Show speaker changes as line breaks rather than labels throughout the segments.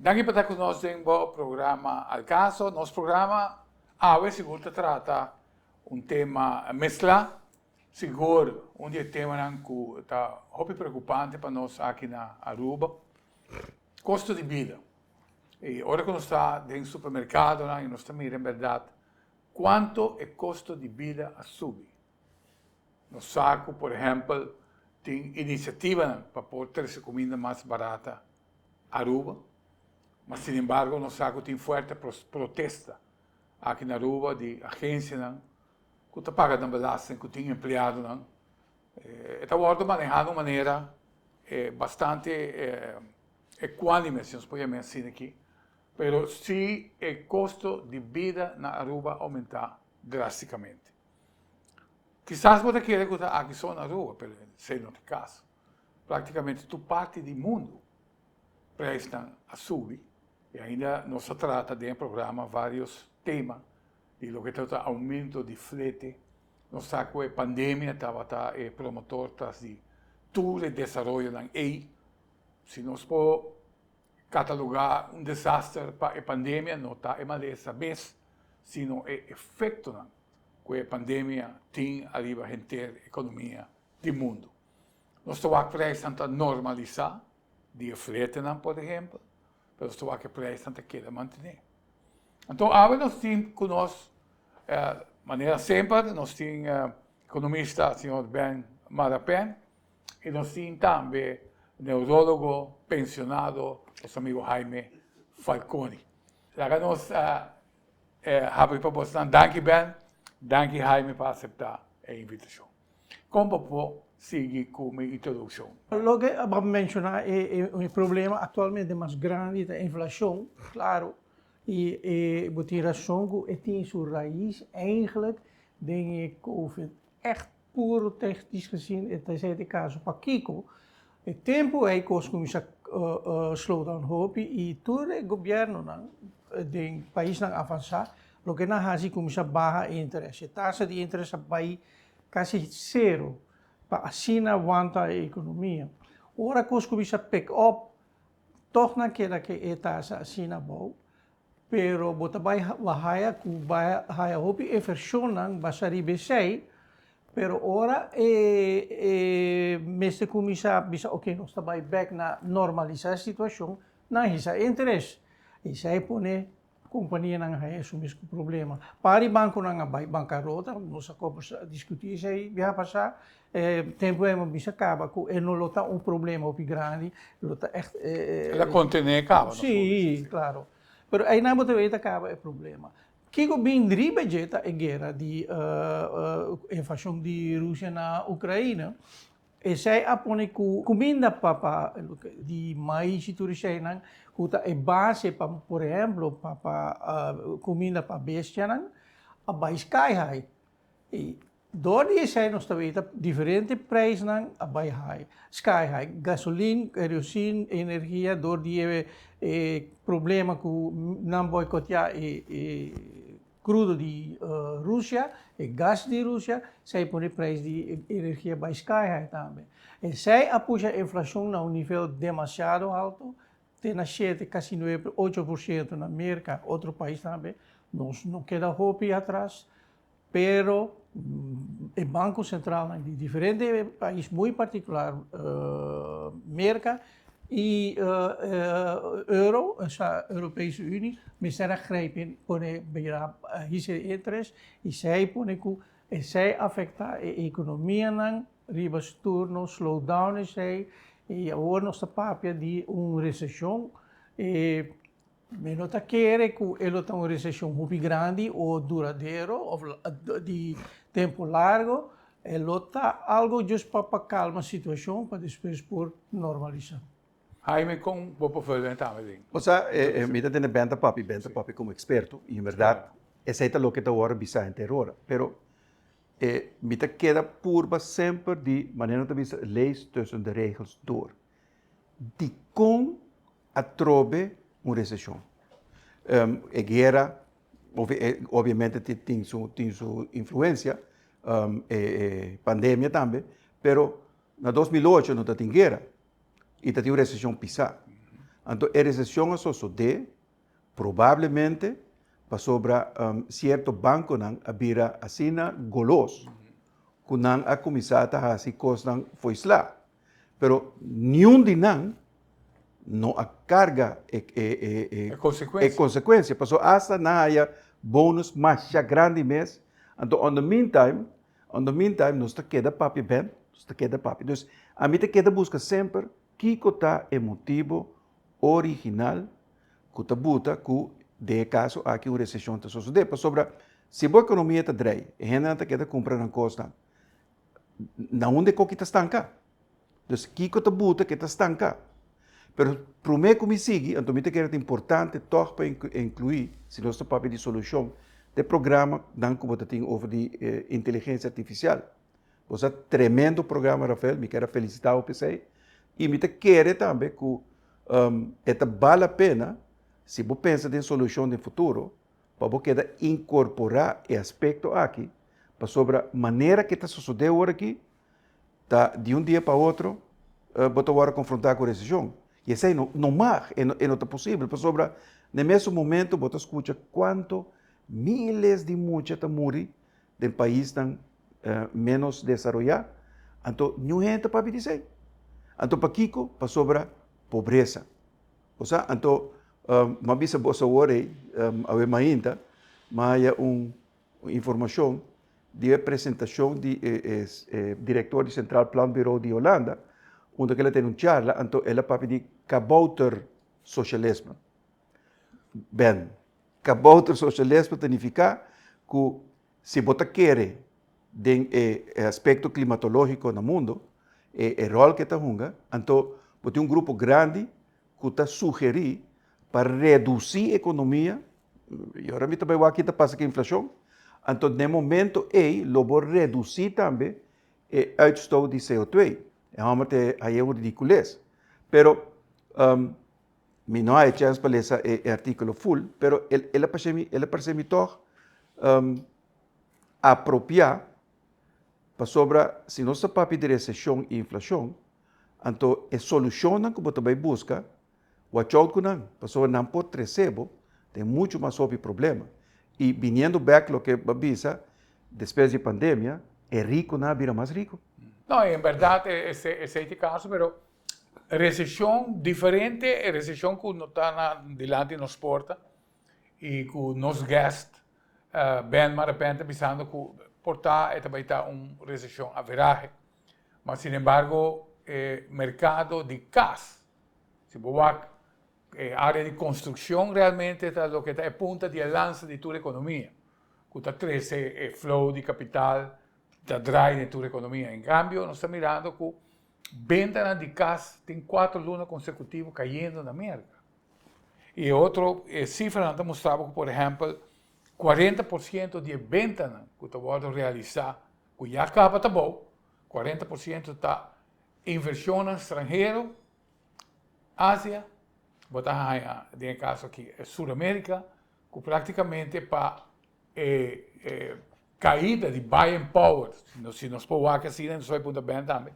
Danki pa ta ku nos den bo programa Al Caso. Nos programa awe sigur ta trata un tema mescla, sigur un di e temanan ku ta hopi preocupante pa nos aki na Aruba, costo di bida. Y ora ku nos ta den supermercadonan y nos ta mira en berdad cuanto e costo di bida a subi. Nos sa ku por ehèmpel tin inisiativanan pa por trese kuminda mas barata Aruba, ma sinembargo nos sa ku tin fuerte protesta aki na Aruba di agensianan ku ta paga nan belasting, ku tin empleadonan. E ta wòrdu manehá na un manera bastante ekuánime, si nos por yam'é asina aki, pero si e kosto di bida na Aruba a oumentá drástikamente. Kisas bo ta kere ku ta aki so na Aruba, pero esei no ta e kaso. Praktikamente tur parti di mundu preisnan a subi i ainda nos ta trata den e programa varios tema di loke ta ta aumento di flete. Nos sa ku e pandemia tabata e promotor tras di tur e desaroyonan ei. Si nos por katalogá un desaster pa e pandemia no ta e malesa mes, sino e efektonan ku e pandemia tin ariba henter ekonomia di mundu. Nos ta wak preisnan ta normalisá di e fletenan por ehempel, pero nos ta wak e preisnan ta keda mantené. Anto awe nos tin ku nos, manera semper, nos tin ekonomista señor Ben Marapen i nos tin tambe neurólogo pensionado nos amigo Jaime Falconi. Laga nos habri pa bosnan. Danki Ben, danki Jaime pa aseptá e invitashon. Kon bo por sigui ku mi introdukshon?
Loke bo a menshoná e problema aktualmente mas grandi ta inflashon, klaro, i bo tin rason ku e tin su rais eigentlik den e covid. Ègt puro technisch gezien e ta esei e kaso. Pakiko? E tempu ei kos kuminsá slow down hopi i tur e gobièrnunan den paisnan avansá loke nan hasi kuminsá baha e interes. E tasa di interes a bai kasi sero pa asina wanta e ekonomia. Ora kos kuminsá pick up tòg nan keda ke e tasa asina abou. Pero bo ta bai haya ku bai haya hopi invershonnan basa riba esei, pero ora e e mester kuminsá bisa oke nos ta bai bèk na normalisá e situashon, nan hisa interes. Esei pone kompanianan haya su mes ku problema. Par di bankonan a bai bankarota, nos a koba diskutí esei biaha pasá, E tempu ei bo bisa kaba ku e no lo ta un problema hopi grandi, lo ta ègt.
El a kontené kaba nos por bisa.
Sí, klaro. Pero einan bo ta wei ta kaba e problema. Kiko bin riba dje ta e guera di invashon di Rusia na Ukraina. Esei a pone ku kuminda pa pa di mais i tur eseinan ku ta e base pa por ehemplo pa pa kuminda pa bestianan a bai sky high. I dor di esei nos ta weta diferente prijsnan a bai high, sky high. Gasolin, kerosin, energia dor di e e problema ku nan boikoteá e e krudo di Rusia, e gas di Rusia, esei pone prijs di energia bai sky high tambe. Esei a pusha inflashon na un nivel demasiado alto, te na shete, kasi nuebe, 8% na Merka, otro pais tambe. Nos no keda hopi atras. Pero e banko sentralnan di diferente pais, muy partikular Merka i Euro, esa Europese Unie, mester a grijp in pone bira hisa e interes i esei pone ku esei afektá e ekonomianan riba su turno, slow down esei i awor nos ta papia di un reseshon. Mi no ta kere ku e lo ta un reseshon hopi grandi o duradero of di tempu largo. E lo ta algo just pa pa kalma situashon pa despues por normalisa.
Jaime, kon bo por vul den tambe den?
Osea, mi ta tende Ben ta papia, Ben ta papia komo eksperto i en bèrdat esei ta loke ta wòrdu bisá henter ora. Pero mi ta keda purba semper di, manera nan ta bisa, lees tussen de regels door. Dikon atrobe un reseshon? E guera obviamente tin su tin su influensia, e pandemia tambe, pero na 2008 no ta tin guera i ta tin un reseshon pisá. Anto e reseshon a sosodé probablemente pasobra sierto bankonan a bira asina golos ku nan a kuminsá ta hasi kosnan fo'i sla. Pero niun di nan no a karga e
e
konsekuensia pasobra asta nan haya bonus masha grandi mes. Anto on the meantime, on the meantime nos ta keda papia ben, nos ta keda papia. Dus ami ta keda buska semper kiko ta e motibo original ku ta buta ku den e kaso aki un reseshon ta sosodé. Pasobra si bo ekonomia ta drei, e hendenan ta keda kumpra nan kosnan, na unda e koki ta stanka? Dus kiko ta buta ke ta stanka? Pero promé ku mi sigui, anto mi ta kere ta importante tòg pa inkluí, si nos ta papia di solushon, de programanan ku bo ta tin over di inteligensia artifisial. Bo sa tremendo programa Rafael, mi kier a felisitá bo p'esei. I mi ta kere tambe ku e ta bal la pena si bo pensa den solushon den futuro, pa bo keda inkorporá e aspekto aki, pasobra manera ke ta sosodé awor aki, ta di un dia pa otro bo ta wòrdu konfrontá ku reseshon. I esei no no mag, e no e no ta posibel, pasobra na e mesun momento bo ta skucha kuantu miles di mucha ta muri den paisnan ménos desaroyá, anto niun hende ta papia di esei. Anto pakiko? Pasobra pobresa. Bo sa, anto m'a bisa boso awor ei, awe mainta, m'a haya un informashon di e presentashon di e direktor di Centraal Planbureau di Holanda, unda ku el a tene un charla, anto el a papia di kabouter sosialisme. Ben, kabouter sosialisme ta nifiká ku si bo ta kere den e aspekto klimatológiko na mundu, e ròl ku e ta hunga, anto bo tin un grupo grandi ku ta sugerí pa redusí ekonomia, i ora mi ta bai wak ki ta pasa ku inflashon, anto den e momento ei lo bo redusí tambe e uitstoot di CO2. E hòmber ta haña un ridikules. Pero mi no haya chèns pa lesa e artíkulo ful, pero el a parse mi, el a parse mi tòg apropiá pasobra si nos ta papia di reseshon i inflashon, Anto e solushonnan ku bo ta bai buska, watch out ku nan, pasobra nan por trese bo den muchu mas hopi problema. I biniendo bèk loke bo a bisa, despues di e pandemia, e rikonan a bira mas riko.
No, en bèrdat esei ta e kaso, pero reseshon diferente, e reseshon ku no ta na dilanti nos porta i ku nos guest Ben Marapèn ta bisando ku por ta e ta bai ta un reseshon averahe. Ma sin embargo e mercado di cas, si bo wak e area di construccion realmente ta loke ta e punta di e lansa di tur economia, cu ta trece e flow di capital, ta draai den tur economia. En cambio nos ta mirando cu bentanan di cas tin cuatro luna consecutivo cayendo na Merca. Y e otro, e cifranan ta mustra bo cu por ehempel 40% di e bentanan cu ta wordo realisa ku ya kaba ta bou, 40% ta invershonnan stranhero, Asia, bo ta haña den e kaso aki Sur Amerika, ku praktikamente pa e kaida di buying power, si nos por wak asina nos bai punta Ben tambe,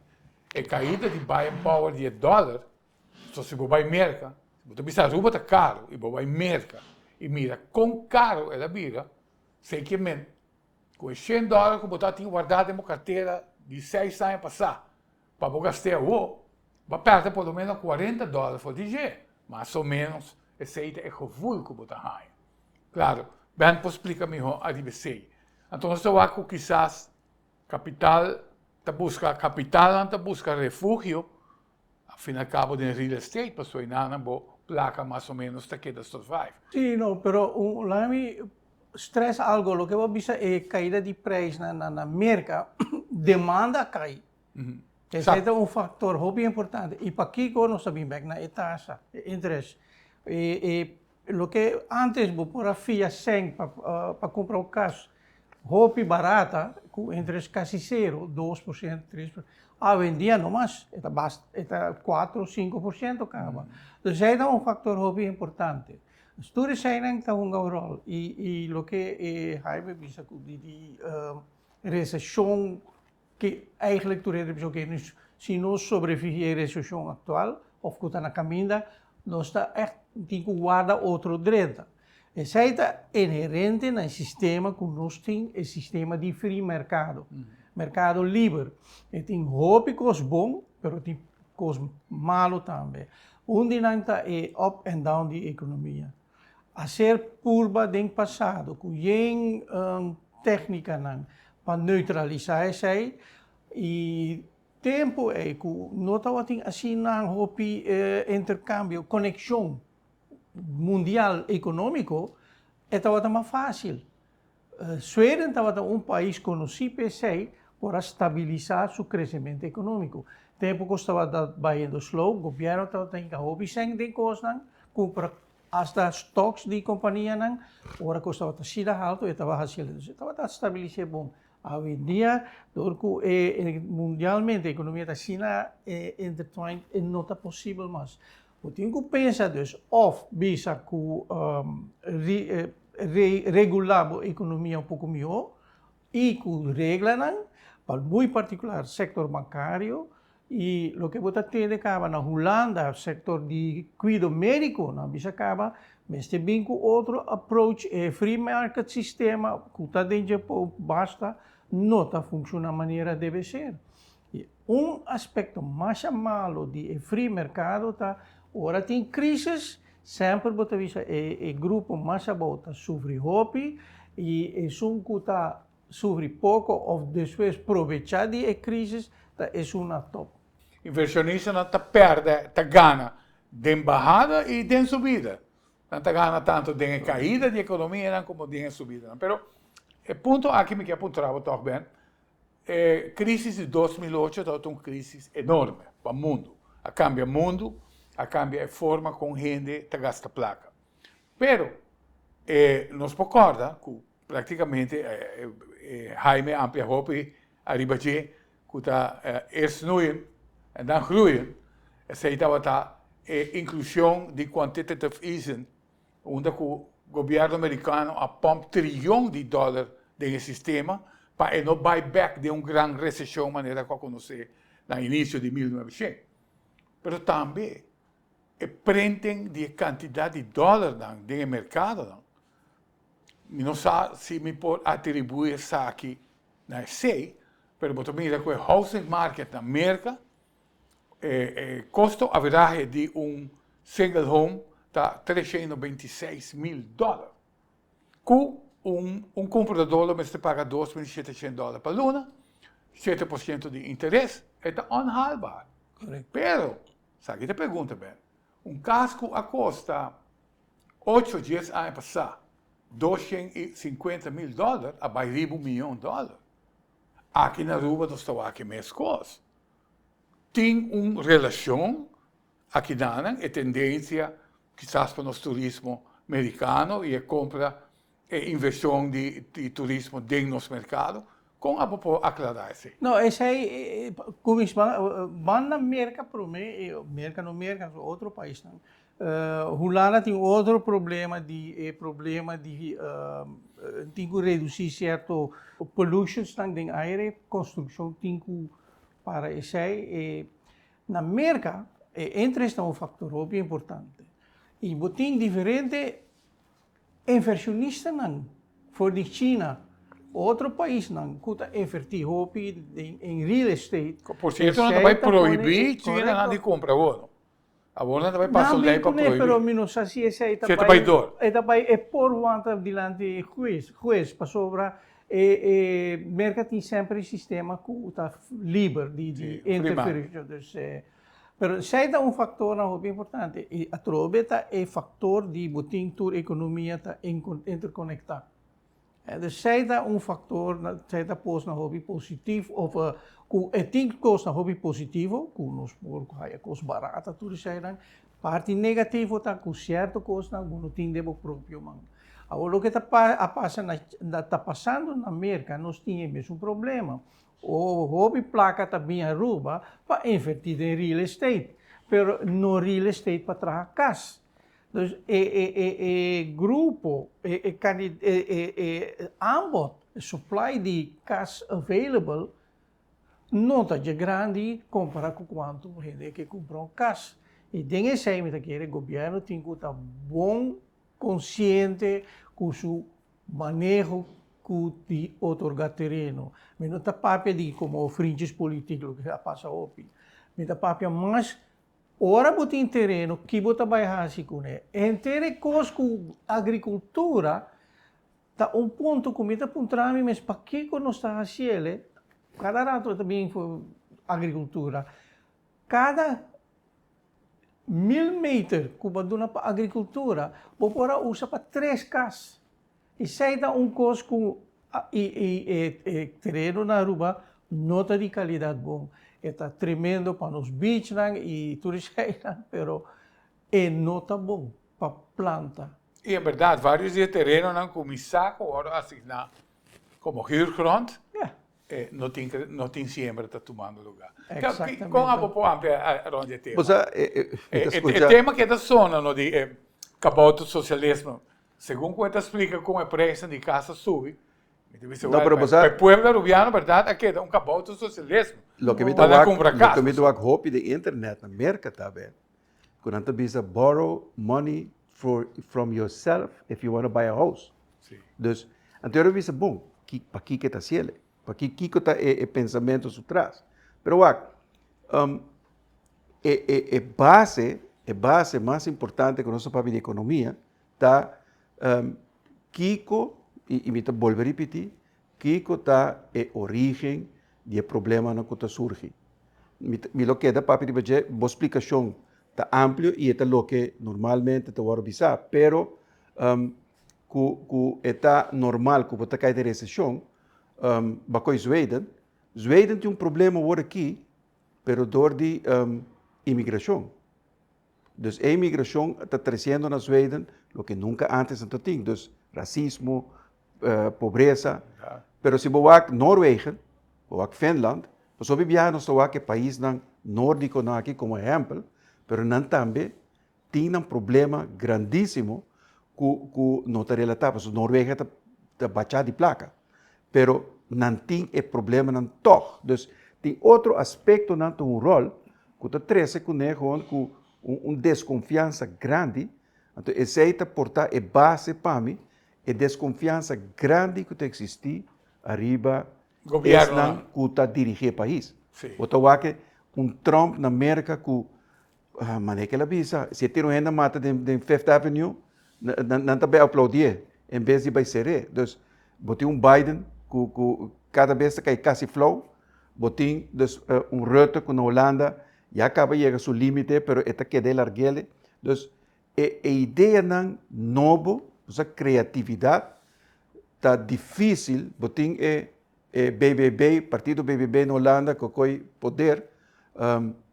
e kaida di buying power di e dòler, so si bo bai Merka, bo ta bisa Aruba ta karu i bo bai Merka i mira kon karu el a bira, seki men Ku e shen dòler ku bo ta tin wardá den bo kartera di seis aña pasá pa bo gast'é awó, bo a pèrdè por lo ménos kuarenta dòler for di dje. Mas o ménos esei ta e gevoel ku bo ta haña. Klaro, Ben por splika mihó ariba esei. Anto nos ta wak ku kisas kapital ta buska, kapitalnan ta buska refugio Al fin al cabo den real estate pasobra enanan bo placa mas o menos ta keda survive.
Sí, no, pero un laga mi stress algo, loke bo a bisa e caida di prijs na na Merca, demanda a cai. Esei ta un factor hopi importante. Y pakico nos ta bin bek na e tasa, e interest. E e Loke antes bo por a fia sèn pa pa kumpra un kas hopi barata ku interes kasi sero, 2%, 3%, awendia no mas, e ta basta, e ta kuatro, 5% kaba. Dus esei ta un faktor hopi importante. Dus tur eseinan ta hunga un ròl i i loke e Jaime bisa ku di di reseshon Ke eigenlijk tur hende bisa oke, si nos sobrevivi e reseshon aktual òf ku ta na kaminda, Nos ta ègt tin ku warda otro drenta. Esei ta inherente na e sistema ku nos tin, e sistema di free merkado, merkado liber. E tin hopi kos bon, pero tin kos malu tambe. Un di nan ta e up and down di ekonomia. A ser purba den pasado ku yen téknikanan pa neutralisá esei i tempu ei ku no tabatin asina hopi interkambio, konekshon mundial ekonómiko, e tabata mas fásil. Sweden tabata un pais konosí pa esei por a stabilisá su kresementu ekonómiko. Tempu ku tabata bayendo slow, gobièrnu tabata hinka hopi sèn den kosnan, kumpra hasta stocks di kompanianan, ora ku tabata asina haltu e tabata hasi e tabata stabilis'é bon. Awendia dor ku e mundialmente ekonomia ta asina intertwined e no ta posibel mas. Bo tin ku pensa dus òf bisa ku regulá bo ekonomia un poko mihó i ku reglanan, pa muy partikular sektor bankario i loke bo ta tende kaba na Hulanda sektor di kuido médiko nan bisa kaba mester bin ku otro approach e free market sistema ku ta den dje basta no ta funshoná manera debe ser. I un aspekto masha malu di e free merkado ta ora tin krisis semper bo ta bisa e e grupo mas abou ta sufri hopi i esun ku ta sufri poko òf despues probechá di e krisis ta esun na top.
Invershonistanan ta pèrdè, ta gana den bahada i den subida. Nan ta gana tantu den e kaida di ekonomianan komo den e subidanan. Pero e punto aki mi ke a puntra bo tòg Ben, E crisis di 2008 tabata un crisis enorme pa mundu. A cambia mundu, a cambia e forma con hende ta gasta placa. Pero e nos por corda cu practicamente e Jaime amplia hopi ariba dje cu ta eerst snoeien en dan groeien, esey tabata e inclusion di quantitative easing unda ku gobièrnu merikano a pòmp triyon di dòler den e sistema pa e no bai bèk den un gran reseshon manera ku a konosé na inisio di 1900. Pero tambe e printing di e kantidat di dòlernan den e merkadonan, mi no sa si mi por atribuí esaki na esei, pero bo ta mira ku e housing market na Merka E kosto averahe di un single home ta 326 mil dòler. Ku un kumpradó lo mester paga 2700 dòler pa luna, 7% di interes, e ta onhaalbaar. Pero, sa ki ta pregunta Ben, un kas ku a kosta 8 10 aña pasá 250 mil dòler a bai riba 1 mion dòler. Aki na Aruba nos ta wak e mes kos. Tin un relashon akinan, e tendensia kisas pa nos turismo merikano i e kompra e invershon di turismo den nos merkado. Kon abo por aklará esei?
No, esei kuminsá ban na Merka promé, Merka no Merka, otro paisnan. Hulanda tin otro problema di e problema di tin ku redusí sierto pollutions nan den aire, konstrukshon tin ku para esei. E na Merka e interest ta un faktor hopi importante i bo tin diferente invershonistanan for di China, otro paisnan ku ta invertí hopi den real estate.
Por sierto nan ta bai prohibí Chinanan di kumpra awor no? Awor nan ta bai pasa un lei pa prohibí.
Pero mi no sa si esei
ta bai dor.
E ta bai e por wanta dilanti hues, hues pasobra e e Merka tin semper e sistema ku ta liber di di interferishon. Dus pero esei ta un faktornan hopi importante i atrobe ta e faktor di bo tin tur ekonomia ta interkonektá. Dus esei ta un faktor, esei ta kosnan hopi positivo of ku e tin kosnan hopi positivo ku nos por haya kos barata tur eseinan. Parti negativo ta ku sierto kosnan bo no tin den bo propio man. Awor loke ta a pasa na ta pasando na Merka nos tin e mesun problema. Hopi plaka ta bin Aruba pa inverti den real estate, pero no real estate pa traha kas. Dus e e e e grupo, e e e e e aanbod, e supply di kas available no ta dje grandi kompara ku kuantu hende ke kumpra un kas. I den esei mi ta kere gobièrnu tin ku ta bon konsiente ku su maneho ku di otorgá tereno. Mi no ta papia di komo vriendjes politiek loke a pasa hopi. Mi ta papia mas ora bo tin tereno ki bo ta bai hasi kuné. Henter e kos ku agrikultura Ta un punto ku mi ta puntra mi mes pakiko nos ta hasiel, kada rato ta bin for agrikultura, kada mil meter ku bo a duna pa agrikultura bo por a usa pa tres kas. Esei ta un kos ku i e tereno na Aruba no ta di kalidat bon. E ta tremendo pa nos beachnan i tur eseinan pero e no ta bon pa planta.
I en berdad, varios di e terenonan ku mi sa ku wòrdu asigná komo huurgrond, no tin no tin siembra ta tumando lugá.
Exactamente.
Kon abo por amplia rond di e tema?
Bo sa, e mi ta skucha.
E tema ke ta sona no di e kabouter sosialismo, segun ku e ta splika kon e preisnan di kas a subi, mi ta bisa
No, pero bo sa.
pa e pueblo arubiano berdad a keda un kabouter sosialismo.
Loke mi ta
Pa nan
wak,
kumpra kas.
loke mi ta wak hopi den internet na Merka ta be, Ku nan ta bisa borrow money for from yourself if you wanna buy a house.
Sí.
Dus, anto yo bisa bon, ki, pakiko e ta hasiel? Paki kiko ta e, e pensamentu su tras? Pero wak, um, e, e, e base, e base mas importante ku nos ta papia di ekonomia ta um, kiko, i, i mi ta bolbe ripití, kiko ta e origen di e problemanan ku ta surgi. Mi mi lo keda papia riba dje, bo splikashon ta amplio i e ta loke normalmente ta wòrdu bisá, pero ku ku e ta normal ku bo ta kai den reseshon, bakoi Zweden, Zweden tin un problema awor aki, pero dor di imigrashon. Dus e imigrashon ta tresiendo na Zweden loke nunka ántes nan ta tin, dus rasismo, pobresa. Pero si bo wak Noorwegen, bo wak Finland, pasobra hopi biaha nos ta wak e paisnan nordikonan aki komo ehèmpel, pero nan tambe tin nan problema grandísimo ku ku no ta relatá, pasobra Noorwegen ta ta bachá di plaka, pero nan tin e problemanan tòg. Dus tin otro aspektonan ta un ròl ku ta trese kuné gewoon ku un un deskonfiansa grandi, anto esei ta por ta e base pa mi E desconfiansa grandi cu ta existi ariba esnan cu ta dirigi e pais. Bo ta wak un Trump na Merca cu, manera cu el a bisa, si e tira un hende mata den Fifth Avenue, nan ta bay aplaudié en bes di bay ser'é. Dus, bo tin un Biden cu cu cada bes ta cay casi flou, bo tin dus un Rutte cu na Hulanda ya caba yega su limite pero e ta keda e larguele. Dus, E ideanan nobo, bo sa kreatividat ta difísil, bo tin e e BBB, partido BBB na Holanda ku a koi poder,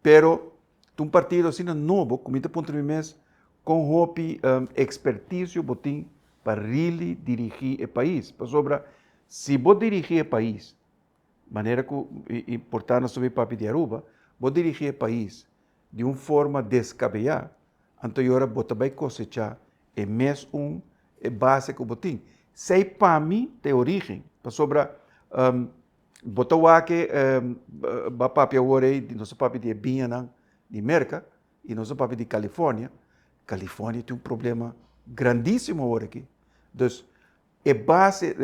pero ta un partido asina nobo ku mi ta puntra mi mes kon hopi ekspertisio bo tin pa rili dirigí e pais, pasobra si bo dirigí e pais manera ku i por ta nos ta papia di Aruba, bo dirigí e pais di un forma deskabeyá, anto e ora bo ta bai kosechá e mes un e base ku bo tin. Sei pa mi ta e orígen, pasobra bo ta wak e bo a papia awor ei, nos a papia di e biñanan di Merka i nos a papia di California. California tin un problema grandísimo awor aki. Dus e base,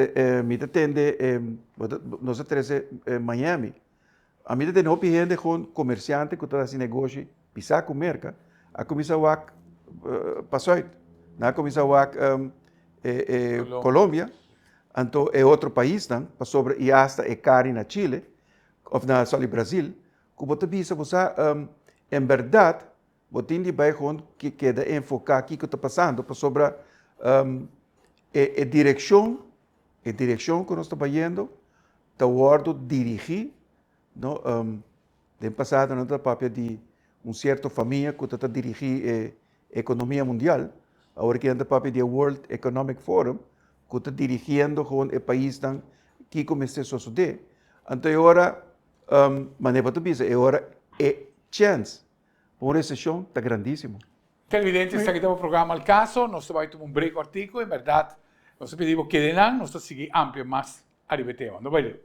mi ta tende, nos a trese Miami, Ami ta tene hopi hende gewoon komersiante ku ta hasi negoshi pisá ku Merka a kuminsá wak pa sùit. Nan a kuminsá wak Colombia, anto e otro paisnan pasobra i asta e kari na Chile òf na sòli Brazil ku bo ta bisa bo sa en bèrdat bo tin di bai gewoon keda enfoká kiko ta pasando pasobra e direkshon E direkshon ku nos ta bayendo ta wòrdu dirigí, no, den pasado nan ta papia di un sierto famia ku ta ta dirigí e ekonomia mundial, awor aki nan ta papia di e World Economic Forum ku ta dirigiendo gewoon e paisnan kiko mester sosodé. Anto e ora, manera bo ta bisa, e ora e chèns pa un reseshon ta grandísimo.
Televidente, esaki ta bo programa Al Caso. Nos ta bai tuma un break kòrtiku. En bèrdat, nos ta pidi bo kede nan. Nos ta sigui amplia mas ariba e tema. No bai leu.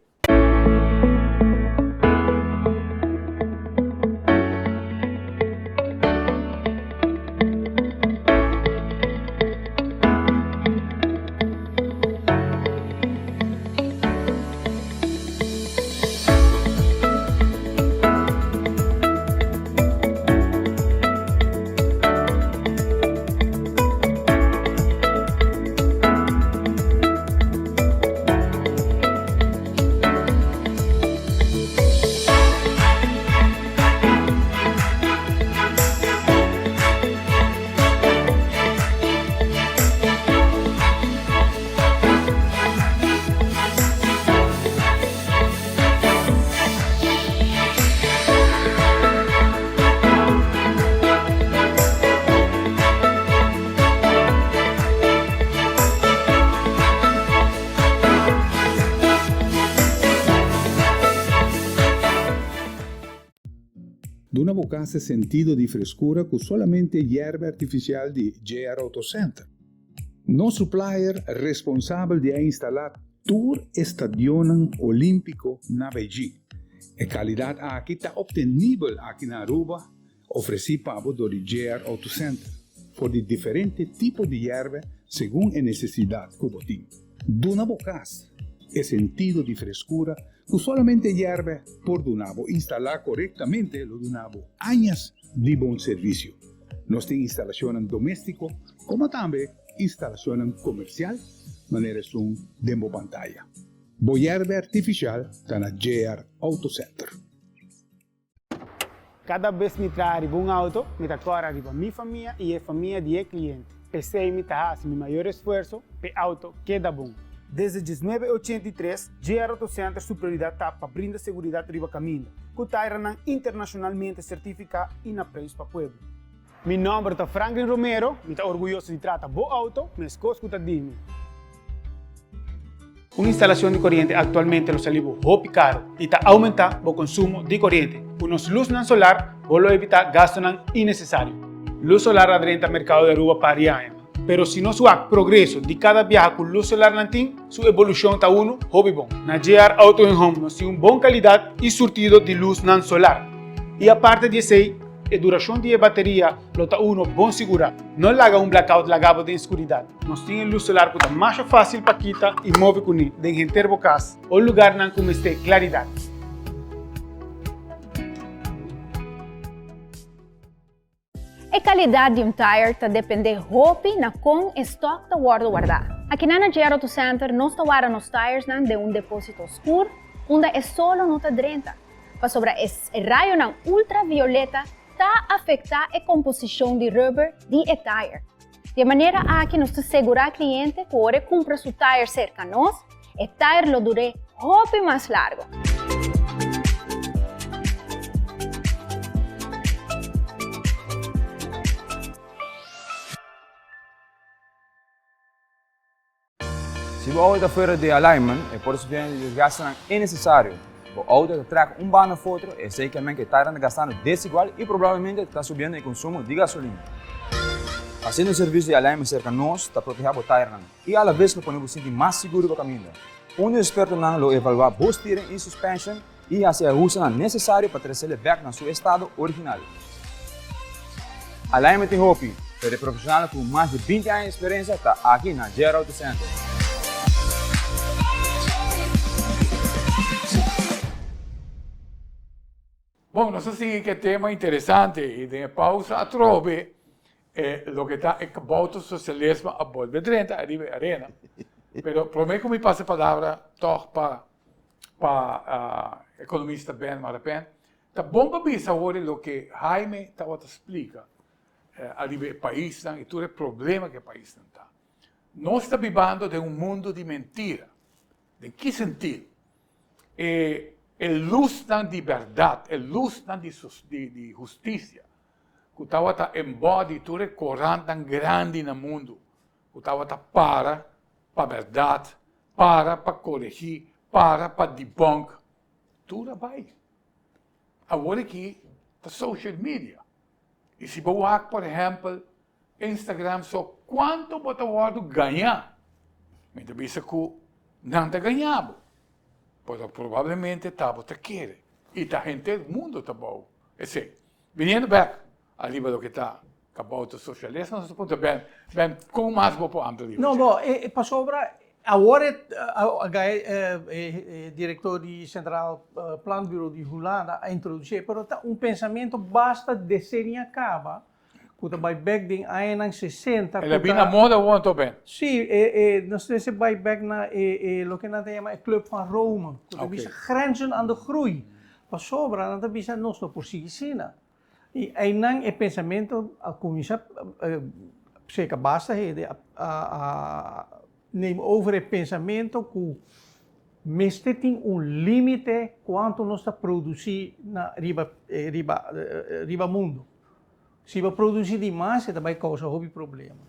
Duna bo cas e sentido di frescura cu solamente yerba artificial di JR Auto Center. Nos supplier responsabel di a instala tur e stadionnan Olimpico na Beijing. E calidad aki ta obtenibel aki na Aruba, ofreci pa bo dor di JR Auto Center, for di diferente tipo di yerba segun e necesidad cu bo tin. Duna bo cas e sentido di frescura cu solamente yerba por duna bo. Instala corectamente lo duna bo añas di bon servicio. Nos tin instalacionnan domestico como tambe instalacionnan comercial manera esun den bo pantaya. Bo yerba artificial ta na JR Auto Center.
Kada bes mi traha riba un auto, mi ta kòrda riba mi famia i e famia di e kliente. P'esei mi ta hasi mi mayor esfuerso p'e auto keda bon. Desde 1983, JR Auto Center su prioridat ta pa brinda seguridat riba kaminda, ku tairanan internashonalmente sertifiká i na preis pa pueblo. Mi nòmber ta Franklin Romero, mi ta orguyoso di trata bo auto meskos ku ta di mi. Un instalashon di koriente aktualmente lo sali bo hopi karu i ta oumentá bo konsumo di koriente. Ku nos lusnan solar bo lo evitá gastunan innesesario. Lus solar a drenta merkado di Aruba par di aña, pero si nos wak progreso di kada biaha ku lus solarnan tin, su evolushon ta unu hopi bon. Na JR Auto and Home nos tin un bon kalidat i surtido di lusnan solar. I aparte di esei, E durashon di e bateria lo ta uno bon sigurá. No laga un blackout laga bo den skuridat. Nos tin e lus solar ku ta masha fásil pa kita i move kuné den henter bo kas o lugarnan ku mester klaridat.
E kalidat di un tire ta dependé hopi na kon e stòk ta wòrdu wardá. Akinan na JR Auto Center nos ta warda nos tiresnan den un depósito skur unda e solo no ta drenta. Pasobra e rayonan ultravioleta ta afektá e komposishon di rubber di e tire. Di e manera aki nos ta segurá kliente ku ora e kumpra su tire serka nos, e tire lo dur'é hopi mas largu.
Si bo auto ta fuera di alignment, e por sufriendo di desgastenan innesesario. Bo auto ta trek un banda of otro, esei ke men ke tairan ta gastando desigual i probablemente ta subiendo e konsumo di gasolina. Hasiendo e servisio di alignment serka nos ta protehá bo tairnan i alaves lo pone bo sinti mas sigur riba kaminda. Un di ekspertonan lo evaluá bo steering i suspension i hasi e ahustenan nesesario pa tresele bèk na su estado original. Alignment tin hopi, pero e profesionalnan ku mas di 20 aña di eksperensia ta aki na JR Auto Center.
Bon, nos a sigui ku e tema interesante i den e pausa atrobe e loke ta e kabouter sosialismo a bolbe drenta ariba e arena. Pero prome ku mi pasa e palabra tòg pa pa ekonomista Ben Marapen, ta bon pa bisa awor loke Jaime tabata splika ariba e paisnan i tur e problema ku e paisnan ta. Nos ta bibando den un mundu di mentira. Den ki sentido? E e lusnan di bèrdat, e lusnan di di hustisia ku tabata embody tur e korantnan grandi na mundu ku tabata para pa bèrdat, para pa koregí, para pa debunk, tur a bai. Awor aki ta social media. I si bo wak por ehèmpel Instagram so kuantu bo ta wòrdu gañá. Mi ta bisa ku nan ta gañá bo, pero probablemente ta bo ta kere i ta henter mundu ta bou esei. Biniendo bek ariba loke ta kabouter socialismo, nos ta puntra Ben, Ben, kon mas bo por amplia riba
No,
dje?
bo, e pasobra awor e e direktor di Centraal Planbureau di Hulanda a introdusié, pero ta un pensamentu basta desenia kaba ku ta bai bek den añanan sesenta
El a bin na moda awor anto Ben?
Sí, e e nos mester bai bek na e e loke nan ta yama e Club van Rome, ku ta bisa grenzen aan de groei. Pasobra nan ta bisa nos no por sigui asina. I einan e pensamentu a kuminsá seka basta hende a a neem over e pensamentu ku mester tin un límite kuantu nos ta produsí na riba riba riba mundu. Si bo produsí di mas e ta bai kousa hopi problema.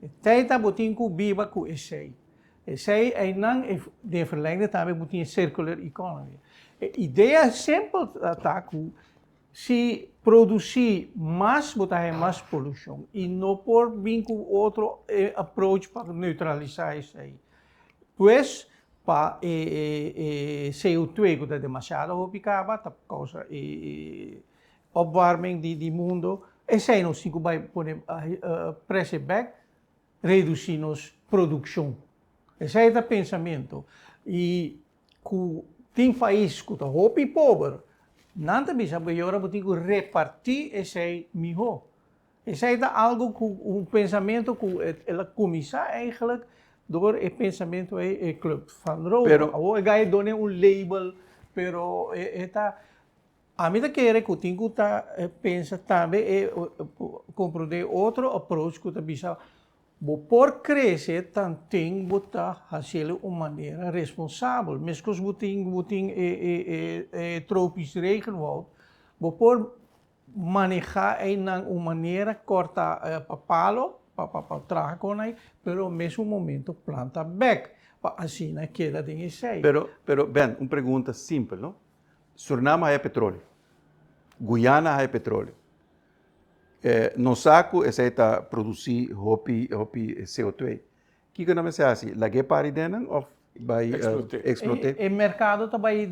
E tei ta bo tin ku biba ku esei. Esei einan e den verlengde tambe bo tin e circular economy. E idea simpel ta ku si. produsí mas bo ta haña mas polushon i no por bin ku otro approach pa neutralisá esei. Pues pa e CO2 ku ta demasiado hopi kaba ta kousa e opwarming di mundo, esei nos tin ku bai pone prese bek, redusí nos produkshon. Esei ta pensamentu i Ku tin pais ku ta hopi pober, nan ta bisa bo e ora bo tin ku repartí esei mihó. Esei ta algu ku un pensamentu ku el a kuminsá eigenlijk dor e pensamentu ei e Club van Rome. Awor e gai done un label pero e ta Ami ta kere ku tin ku ta pensa tambe e komprondé otro approach ku ta bisa bo por krese tanten bo ta hasiel un manera responsabel. Meskos bo tin bo tin e e e tropisch regenwoud, bo por manehá einan un manera kòrta pa palo pa pa traha kon ei, pero mesun momento planta bèk pa asina keda den esei.
Pero pero Ben, un pregunta simpel no. Surinam haya petroleo. Guyana haya petroleo. Nos sa ku esei ta produsí hopi hopi CO2. Kiko nan mester hasi? Lag'é pari den nan òf bai eksplot'é?
E merkado ta bai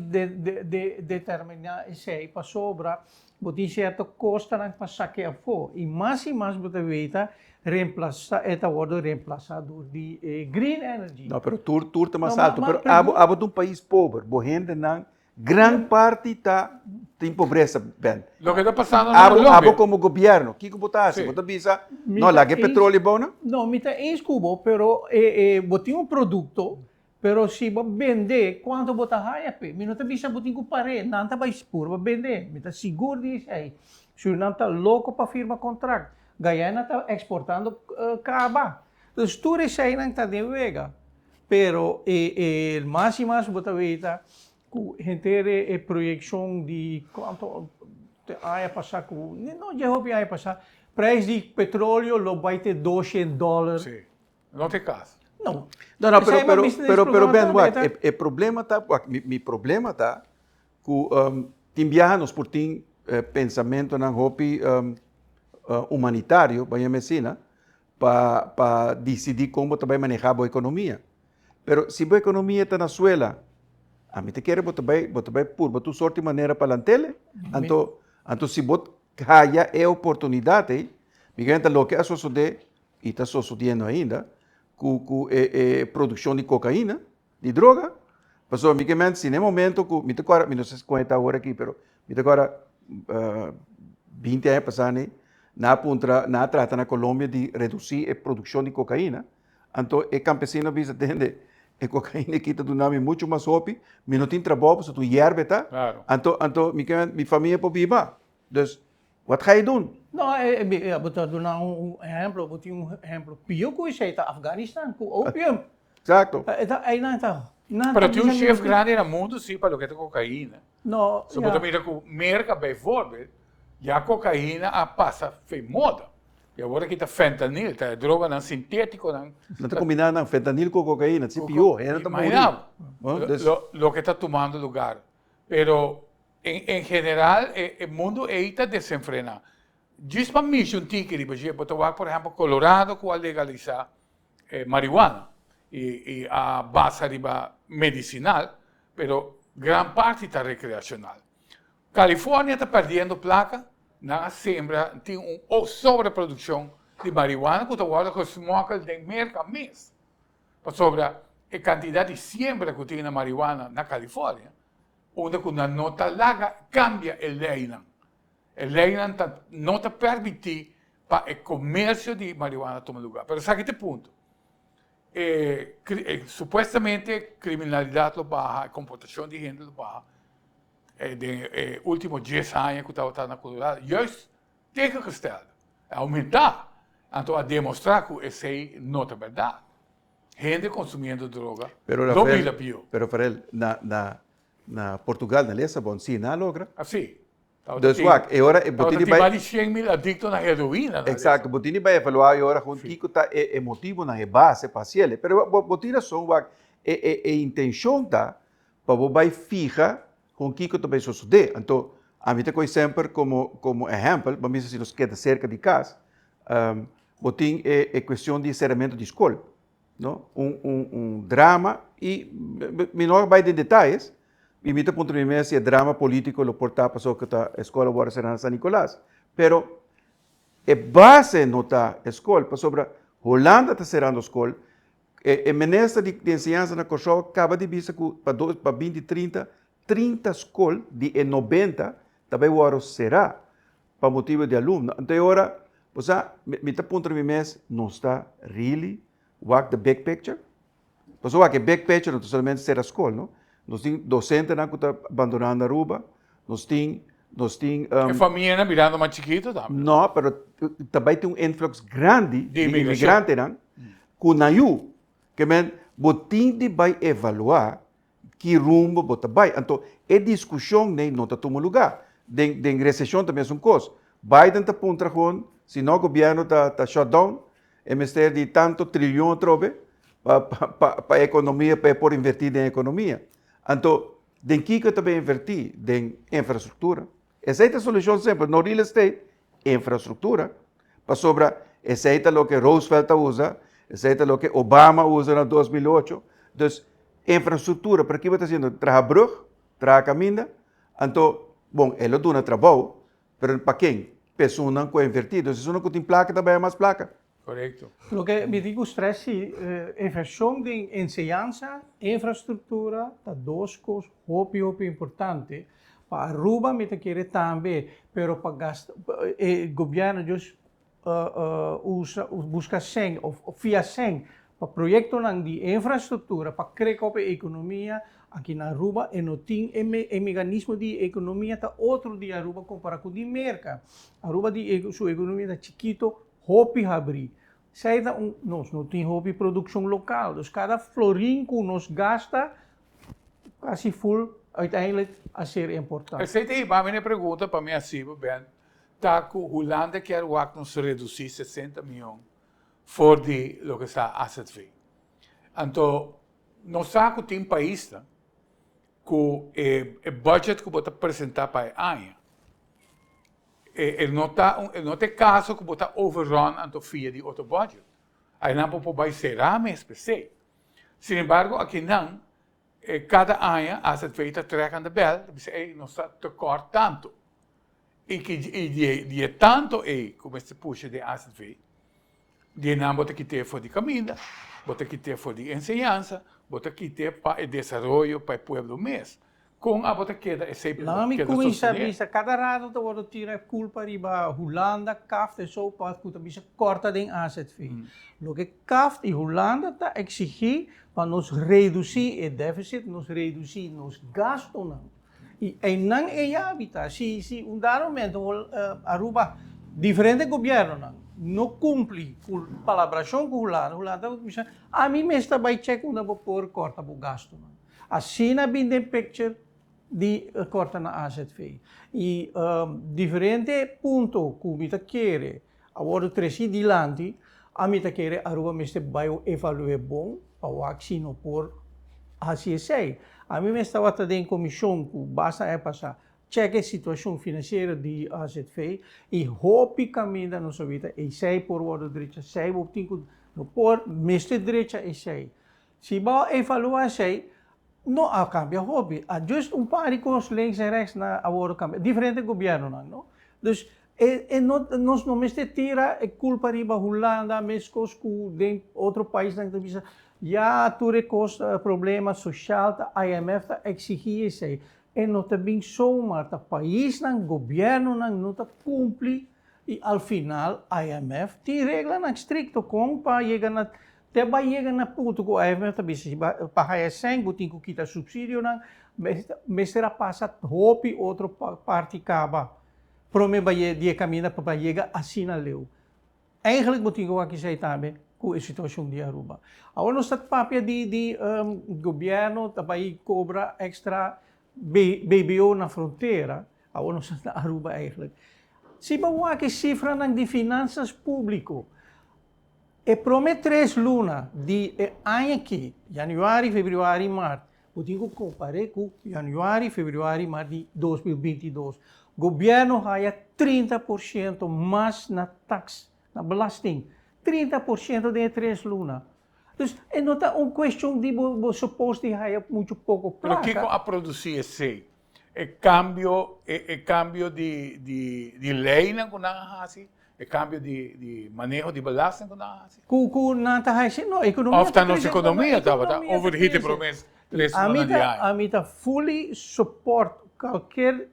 determiná esei pasobra bo tin sierto kostanan pa sak'é afó i mas i mas bo ta weta remplasá e ta wòrdu remplasá dor di e green energy.
No, pero tur tur ta mas alto. Pero abo abo ta un pais pober. Bo hendenan gran parti ta tin pobresa, Ben.
Loke ta pasando na Colombia.
Abo komo gobièrnu, kiko bo ta hasi? Bo ta bisa, no, laga e petroleo bou nan?
No, mi ta eens ku bo, pero bo tin un produkto, pero si bo bende, kuantu bo ta haya p'e? Mi no ta bisa bo tin ku par'é, nan ta bai purba bende, mi ta sigur di esei. Surinam ta loko pa firma kontrakt, Guyana ta eksportando kaba. Dus tur eseinan ta den wega. Pero e mas i mas bo ta weta ku henter e proyekshon di kuantu aña pasá ku, no dje hopi aña pasá, prijs di petroleo lo bai te doshen dòler.
Sí, no ta e kas.
No.
No, no, pero, pero, pero, pero Ben, wak, e, e problema ta, wak, mi, mi problema ta ku tin biaha nos por tin pensamentonan hopi humanitario, baña mi asina, pa pa disidí kon bo ta bai manehá bo ekonomia. Pero si bo ekonomia ta na suela, ami ta kere bo ta bai bo ta bai purba tur sorti manera pa lant'el. Anto anto si bo haya e oportunidat ei, mi kere ta loke a sosodé i ta sosodiendo ainda ku ku e e produkshon di kokaina, di droga. Pasobra mi ke men si na e momento ku mi ta kòrda, mi no sa kon e ta awor aki, pero mi ta kòrda binti aña pasá ni nan a puntra, nan a trata na Colombia di redusí e produkshon di kokaina, anto e kampesino a bisa, tende, e kokaina aki ta duna mi muchu mas hopi, mi no tin trabou pasobra tur yerba e ta, anto anto mi ke men mi famia por biba. Dus, wat ga je doen?
No, bo ta duna un ehemplo, bo tin un ehemplo pio ku esei ta Afganistan ku opium.
Exacto.
Einan ta, nan ta
Pero tin un shift grandi na mundu si pa loke ta kokaina.
No,
So bo ta mira ku Merka bijvoorbeeld, ya kokaina a pasa fei moda. I awor aki ta fentanil, ta e droganan sintetikonan.
Nan ta kombiná nan fentanil ku kokaina, si pió, hende ta muri.
Imagina bo, loke ta tumando lugar. Pero En general e mundu ei ta desenfrená. Djis pa mishi un tiki riba dje, bo ta wak por ehèmpel Colorado ku a legalisá marihuana i a basa riba medisinal, pero gran parti ta rekreashonal. California ta pèrdiendo plaka, nan a sembra, tin un sobreprodukshon di marihuana ku ta wòrdu gesmòkel den Merka mes, pasobra e kantidat di siembra ku tin na marihuana na California Unda ku nan no ta laga kambia e leinan. E leinan ta no ta permití pa e komersio di marihuana tuma lugá. Pero esaki ta e punto. E e supuestamente kriminalidat lo baha, e komportashon di hende lo baha den e último dies aña ku tabata na Colorado. Juist tegengestelde, a oumentá. Anto a demostrá ku esei no ta bèrdat. Hende consumiendo droga
Pero
no
Rafael,
bira pio.
pero Rafael, na, na, na Portugal, na Lissabon, si nan a logra.
Ah, si. Tabata
Dus
tin,
wak, e ora e
tabata
bo tin di
tin
bai.
mas di 100.000 adicto na heroina na
Exacto,
Lissabon.
bo tin di bai evaluá e ora gewoon
Si.
kiko ta e, e motibonan, e base pa hasiel. Pero bo, bo tin rason, wak, e, e, e intencion ta pa bo bai fiha kon kiko ta bai sosodé. Anto, Ami ta kohe semper komo komo ehèmpel, bo mester si nos keda serka di kas, bo tin e e kuestion di seramentu di skol, no? Un un un drama i mi no a bai den detayes, i mi ta puntra mi mes si e drama polítiko lo por ta pasobra ku ta e skol a wòrdu será na San Nicolas, pero e base no ta e skol, pasobra Hulanda ta serando skol, e e minister di di enseñansa na Kòrsou a kaba di bisa ku pa dos pa binti trinta 30 skol di e 90 ta bai wòrdu será pa motibu di alumno. Anto e ora, bo sa, mi ta puntra mi mes, nos ta really wak the big picture? Pasobra wak e big picture no ta solamente sera skol, no. Nos tin dosentenan ku ta bandonando Aruba, nos tin, nos tin.
E famianan birando mas chikito tambe.
No, pero ta bai tin un influx grandi di inmigrantenan ku nan yu. Ke men, bo tin di bai evaluá Ki rumbo bo ta bai? Anto e diskushon nei no ta tuma lugá. Den den reseshon ta mesun kos. Biden ta puntra gewoon si no gobièrnu ta ta shut down, e mester di tanto trilion atrobe pa pa pa e ekonomia pa e por invertí den ekonomia. Anto den kiko e ta bai invertí? Den infrastruktura. Esei ta e solushon simpel, no real estate, infrastruktura. Pasobra esei ta loke Roosevelt a usa, esei ta loke Obama a usa na 2008. Dus infrastruktura, pero kiba ta hasiendo? Traha brug, traha kaminda, anto, bon, e lo duna trabou, pero pa ken? Pa esunnan ku a invertí. Dus esunnan ku tin plaka ta bai mas plaka.
Korekto.
Loke mi tin ku stress si, invershon den enseñansa, infrastruktura ta dos kos hopi hopi importante. Pa Aruba mi ta kere tambe, pero pa gasta, e gobièrnu just usa, buska sèn òf fia sèn pa proyektonan di infrastruktura pa krek op e ekonomia aki na Aruba e no tin e meganismo di ekonomia ta otro di Aruba kompara ku di Merka. Aruba di su ekonomia ta chikito Hopi habrí. Esei ta un, nos no tin hopi produkshon lokal, dus kada florin ku nos gasta kasi ful uiteindelijk a ser importá.
Esei ta hiba mi na e pregunta pa mi hasi bo Ben, ta ku Hulanda kier wak nos redusí 60 mion for di loke sa azv. Anto nos sa ku tin paisnan ku e budget ku bo ta presentá pa e aña E no ta un, e no ta e kaso ku bo ta overrun anto fia di otro budget. Ainan bo por bai será mes p'esei. Sin embargo akinan kada aña azv ta trek aan de bel, ta bisa ey nos ta tekort tanto. I ki i di di e tanto ey ku mester pusha den azv, di einan bo ta kit'é for di kaminda, bo ta kit'é for di enseñansa, bo ta kit'é pa e desaroyo pa e pueblo mes. Kon abo ta keda esei
por Laga mi
keda
kuminsá
sostené?
bisa, kada rato ta wòrdu tira e kulpa riba Hulanda, Kaft en so pa ku ta bisa kòrta den azv. Loke Kaft i Hulanda ta eksigí pa nos redusí e deficit, nos redusí nos gastunan. I einan e yabi ta. Si si un dado momento Aruba, diferente gobièrnunan no kumpli ku palabrashon ku Hulanda, Hulanda ta bisa, ami mes ta bai chèk unda bo por kòrta bo gastunan. Asina bin den picture di corta na azv. Y diferente punto cu mi ta kere a wordo treci dilanti, ami ta kere Aruba mester bay evalue bon pa wak si no por haci esey. Ami mes tabata den comision cu basta aña pasa check e situacion financiero di azv y hopi caminda nos a wita esey por wordo drecha, esey bo tin cu no por mester drecha esey. Si bo evalua esei, no a kambia hopi. A just un par di kos links en rechts na a wòrdu kambia. Diferente gobièrnunan, no? Dus e e no nos no mester tira e kulpa riba Hulanda meskos ku den otro paisnan ta bisa ya tur e kos problema soshal ta IMF ta eksigí esei. E no ta bin zomaar, ta paisnan, gobièrnunan no ta kumpli i al final IMF tin reglanan strikto kon pa yega na Te bai yega na punto ku IMF ta bisa si pa haya sèn bo tin ku kita supsidionan, mester a pasa hopi otro parti kaba prome bai di e kaminda pa bai yega asina leu. Eigenlijk bo tin ku wak esei tambe ku e situashon di Aruba. Awor nos ta papia di di gobièrnu ta bai kobra èkstra BBO na frontera, awor nos ta na Aruba eigenlijk. Si bo wak e sifranan di finansas públiko, E prome tres luna di e aña aki, januari, februari i mart, bo tin ku kompar'é ku januari, februari i mart di 2022. Gobièrnu haya 30% mas na tax, na belasting. 30% den e tres luna. Dus e no ta un cuestion di bo bo suppose di haya mucho poco
Pero
placa.
kiko a produci esey? E cambio e e cambio di di di leynan cu nan a haci? E cambio di di maneho di belasting cu nan a haci?
Cu cu nan ta haci? No, economia
Of ta
ta
nos
crece,
economia tabata
economia ta
overheat e
crece.
prome tres
Ami
lunanan di
ta
aña?
ami ta fully support cualkier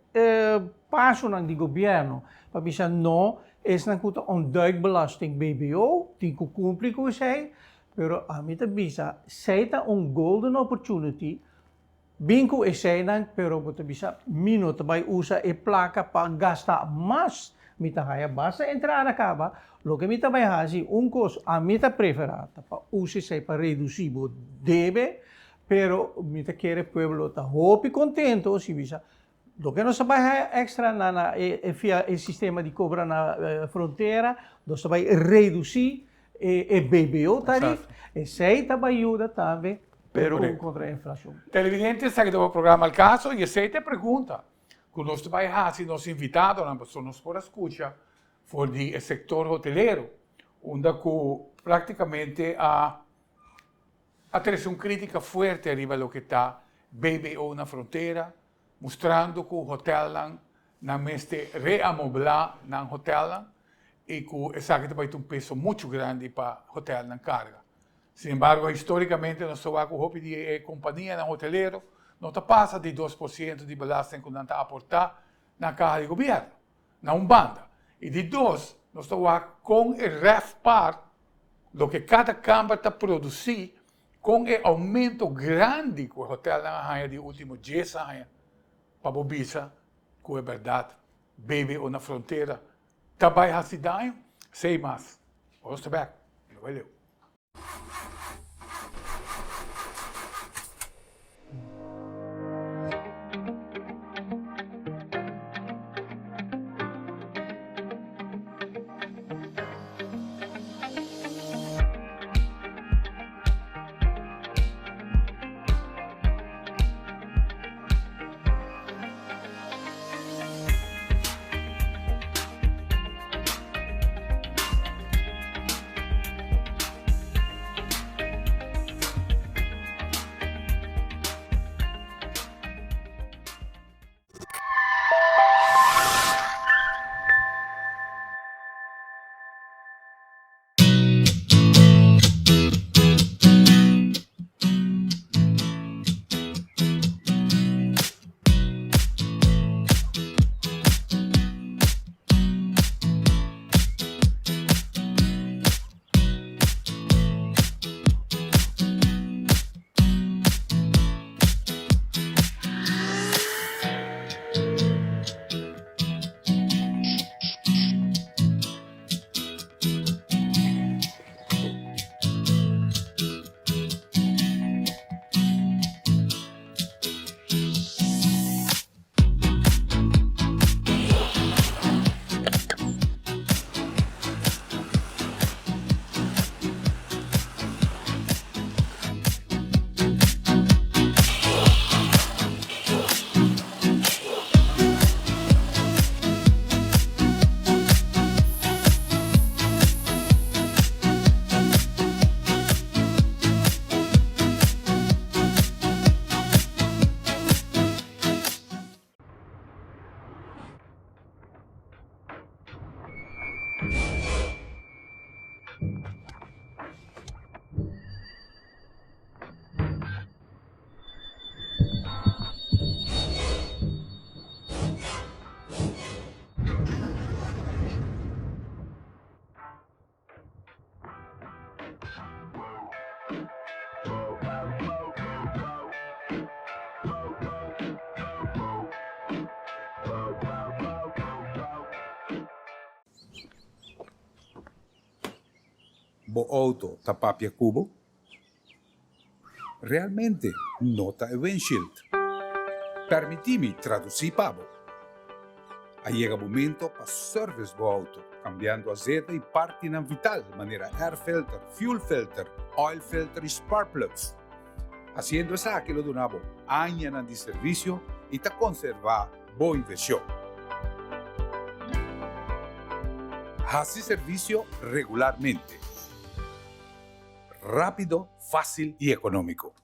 pasonan di gobierno pa bisa no, esnan cu ta ontduikbelasting, BBO, tin cu cumpli cu esey, pero ami ta bisa esey ta un golden opportunity, bin cu eseynan, pero bo ta bisa mi no ta bay usa e placa pa gasta mas, mi ta haya basta entrada caba, loke mi ta bay haci un cos ami ta prefera ta pa usa esey pa reduci bo debe, pero mi ta kere pueblo ta hopi contento si bisa Loke nos ta bai haya extra na na e via e sistema di cobra na frontera, nos ta bai reduci e e BBO tarif, esey ta bai yuda tambe
Pero
contra e inflacion.
Televidente, esaki ta bo programa Al Caso y esey ta e pregunta cu nos ta bai haci nos invitadonan pasobra nos por a scucha for di e sector hotelero unda cu practicamente a a trece un critica fuerte ariba loke ta BBO na frontera, mustrando cu hotelnan nan mester reamoblá nan hotelnan y cu esaki ta bay ta un peso mucho grandi pa hotelnan carga. Sin embargo, historicamente nos ta wak cu hopi di e companianan hotelero no ta pasa di 2% di belasting cu nan ta aporta na caha di gobierno, na un banda. Y di dos, nos ta wak con e RevPAR, loke cada camber ta produci, Kon e oumento grandi ku e hotelnan a haña di e último dies aña pa bo bisa ku e bèrdat BBO na frontera ta bai hasi daño? Sei mas. Nos ta bèk. No bai leu.
Bo auto ta papia cu bo? Realmente no ta e windshield. Permití mi traducí pa bo. A yega momento pa service bo auto, cambiando azeta y partinan vital manera air filter, fuel filter, oil filter y spark plugs. Haciendo esaki lo duna bo añanan di servicio y ta conserva bo inversion. Hasi servisio regularmente. Rápido, fásil i ekonómiko.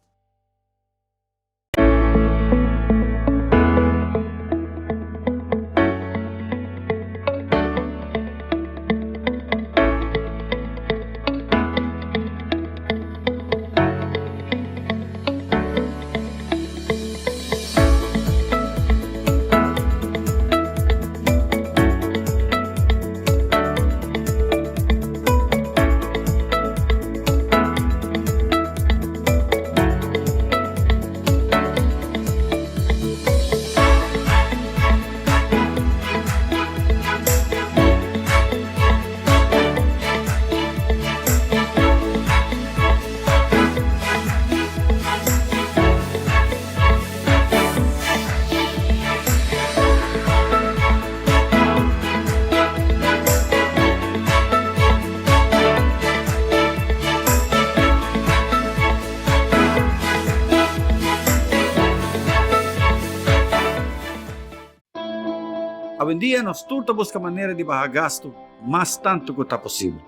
Awendia nos tur ta buska manera di baha gastu mas tantu ku ta posibel.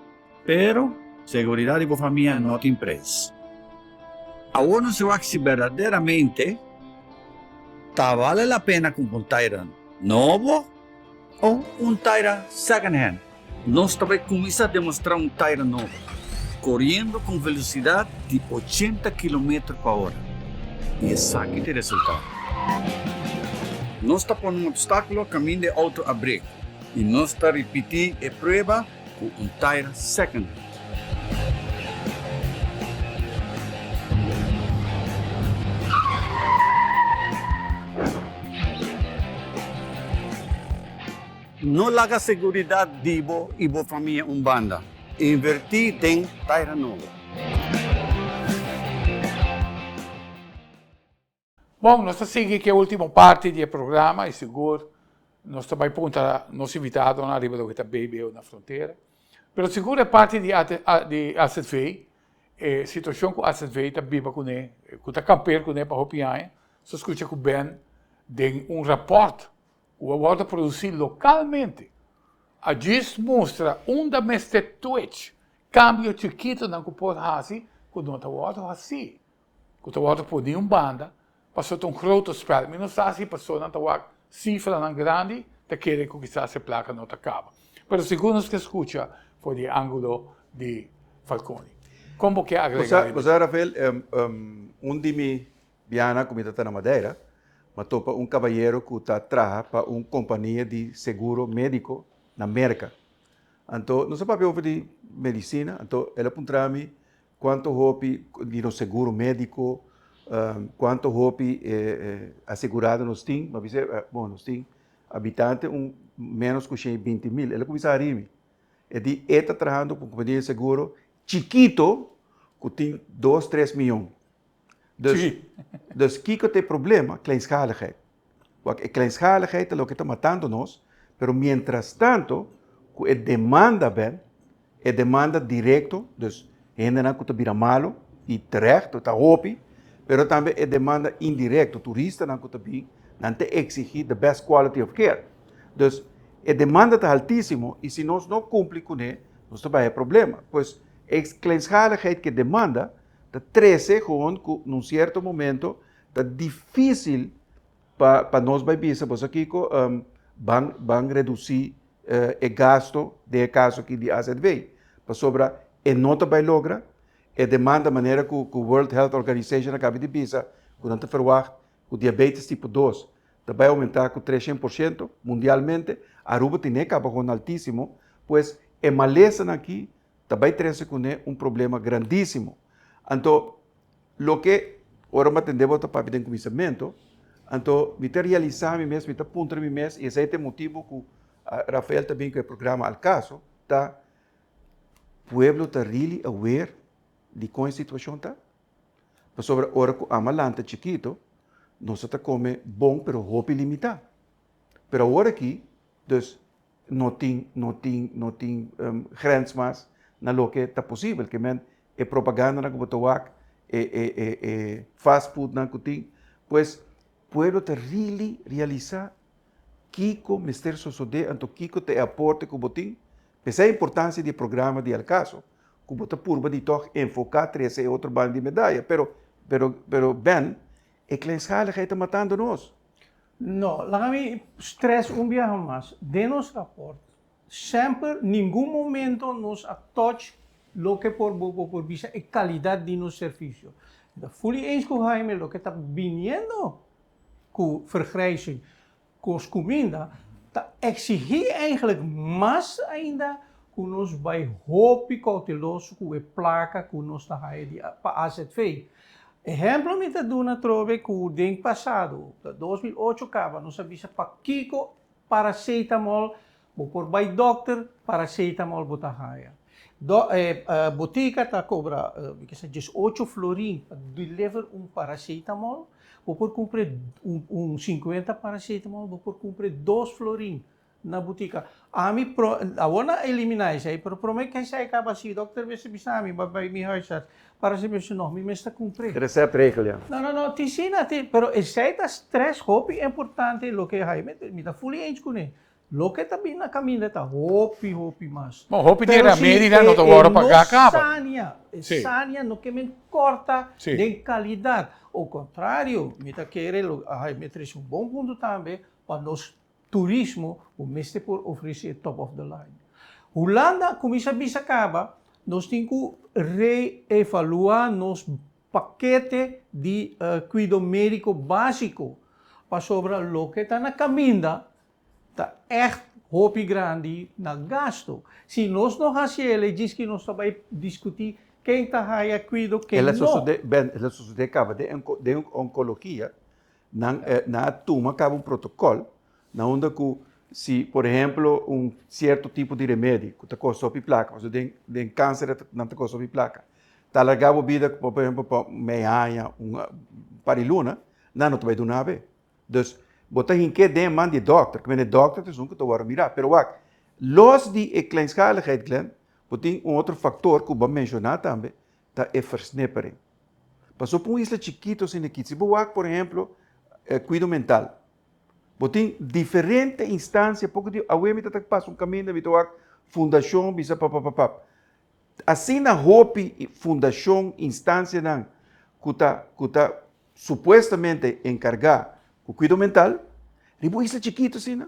Pero, seguridat di bo famia no tin preis. Awor nos wak si berdaderamente ta bale la pena kumpra un taira nobo o un taira second hand. Nos ta bai kuminsá demostrá un taira nobo, koriendo ku un velosidat di ochenta kilometer pa ora. I esaki ta e resultado. Nos ta pone un opstákulo kaminda e outo a brek i nos ta ripití e prueba ku un taira second hand. No laga seguridat di bo i bo famia un banda. Invertí den taira nobo.
Bon, nos ta sigui ku e ultimo parti di e programa i sigur nos ta bai puntra nos invitadonan ariba loke ta BBO na frontera. Pero sigur e parti di di AZV, e situashon ku AZV ta biba kuné, ku ta kamper kuné pa hopi aña, so skucha ku Ben den un rapòrt ku a wòrdu produsí lokalmente, a djis mustra unda mester twitch kambio chikitonan ku por hasi ku no ta wòrdu hasí, ku ta wòrdu poni un banda pasobra ta un grote spel. Mi no sa si personanan ta wak sifranan grandi ta kere ku kisas e plaka no ta kaba. Pero sigur nos ke skucha for di e ángulo di Falconi. Kon bo ke agregá riba
Bo sa, Rafael, un di mi Biana ku mi ta ta na Madeira, m'a topa un kabayero ku ta traha pa un kompania di seguro médiko na Merka. Anto nos a papia over di medisina, anto el a puntra mi kuantu hopi di nos seguro médiko, kuantu hopi asegurado nos tin. M'a bisa, bon, nos tin habitante un ménos ku shen i binti mil. El a kuminsá hari mi. E di e ta trahando pa un kompania di seguro chikito ku tin dos, tres mion. Dus,
Sí.
dus kiko ta e problema? Kleinschaligheid. Wak, e kleinschaligheid ta loke ta matando nos, pero mientras tanto ku e demanda ben, e demanda direkto, dus hendenan ku ta bira malo, i terecht, ta hopi, pero tambe e demanda indirekto, turistanan ku ta bin, nan ta eksigi the best quality of care. Dus e demanda ta altísimo i si nos no kumpli kuné, nos ta bai e problema. Pues e kleinschaligheid ku e demanda ta trece gewoon cu na un cierto momento ta dificil pa pa nos bay bisa boso kico ban ban reduci e gasto den e caso aki di azv pasobra e no ta bay logra e demanda manera cu cu World Health Organization a caba di bisa cu nan ta verwacht cu diabetes tipo dos ta bay aumenta cu 300% mundialmente Aruba tene caba gewoon altisimo pues e malesanan aki ta bai trese kuné un problema grandísimo. Anto, loke ora mi a tende bo ta papia den kuminsamentu, anto mi ta realisá mi mes, mi ta puntra mi mes, i esei ta e motibu ku Rafael ta bin ku e programa Al Caso, ta pueblo ta really aware di kon e situashon ta? Pasobra ora ku ama lanta chikito, nos a ta kome bon pero hopi limitá. Pero awor aki, dus no tin no tin no tin grens mas na loke ta posibel ke men e propagandanan ku bo ta wak e e e e fast foodnan ku tin pues pueblo ta really realisa kiko mester sosode anto kiko ta e aporte ku bo tin. P'esei e importancia di e programa di Al Caso, cu bo ta purba di tog enfoca trece e otro banda di medaya. Pero, pero, pero Ben, e kleinschaligheid ta matando nos.
No, laga mi stress un biaha mas, den nos rapport semper ningun momento nos a touch loke por bo bo por bisa e calidad di nos servicio. Mi ta fully eens cu Jaime loke ta biniendo cu vergrijzing Kos kuminda ta eksigí eigenlijk mas ainda ku nos bai hopi kouteloso ku e plaka ku nos ta haya di pa azv. Ehèmpel mi ta duna atrobe ku den pasado, ta 2008 kaba, nos a bisa pakiko paracetamol Bo por bai dokter, paracetamol bo ta haya. Do, e botica ta cobra, mi ke sa, 18 florin pa deliver un paracetamol. Bo por cumpra un, un 50 paracetamol, bo por cumpra dos florin na botica. Ami pro, awor nan a elimina esei, pero prome ke esei caba si dokter mester bisa mi, bo bai mi huisarts, paracetamol, no, mi mester cumpr'e.
Receptregel, ya.
No, no, no, tin si na tin, pero esei ta stress hopi importante loke Jaime, mi ta fully eens cune. Loke ta bin na kaminda ta hopi, hopi mas.
Bon, hopi di e remedinan no ta wòrdu pagá kaba.
E no sania, e sania no ke men kòrta den kalidat. Au kontrario, mi ta kere, mi a trese un bon punto tambe, pa nos turismo bo mester por ofresé top of the line. Hulanda kuminsá bisa kaba, nos tin ku reevaluá nos pakete di kuido médiko básiko, pasobra loke ta na kaminda ta ègt hopi grandi na gasto. Si nos no hasi el e djis ki nos ta bai diskutí ken ta haya kuido, ken
El a
no.
sosodé, Ben, el a sosodé kaba den den onkologia, nan nan a tuma kaba un protokòl na unda ku si por ehemplo un sierto tipo di remedi ku ta kosta hopi plaka, pasobra den den kanser nan ta kosta hopi plaka, ta alargá bo bida por ehemplo pa mei aña, un par di luna, nan no ta bai duna awe. Dus, bo ta hink'é den e man di e dòkter, kmende e dòkter ta esun ku ta wòrdu mirá. Pero wak, los di e kleinschaligheid, Glenn, bo tin un otro faktor ku bo a menshoná tambe, ta e versnippering. Pasobra pa un isla chikitu asina aki, si bo wak, por ehemplo, kuido mental, bo tin diferente instansia, poko di awe mi ta ta pasa un kaminda, mi ta wak fundashon bisa papapapap. Asina hopi fundashon, instansianan ku ta ku ta supuestamente enkargá ku kuido mental, riba un isla chikitu asina,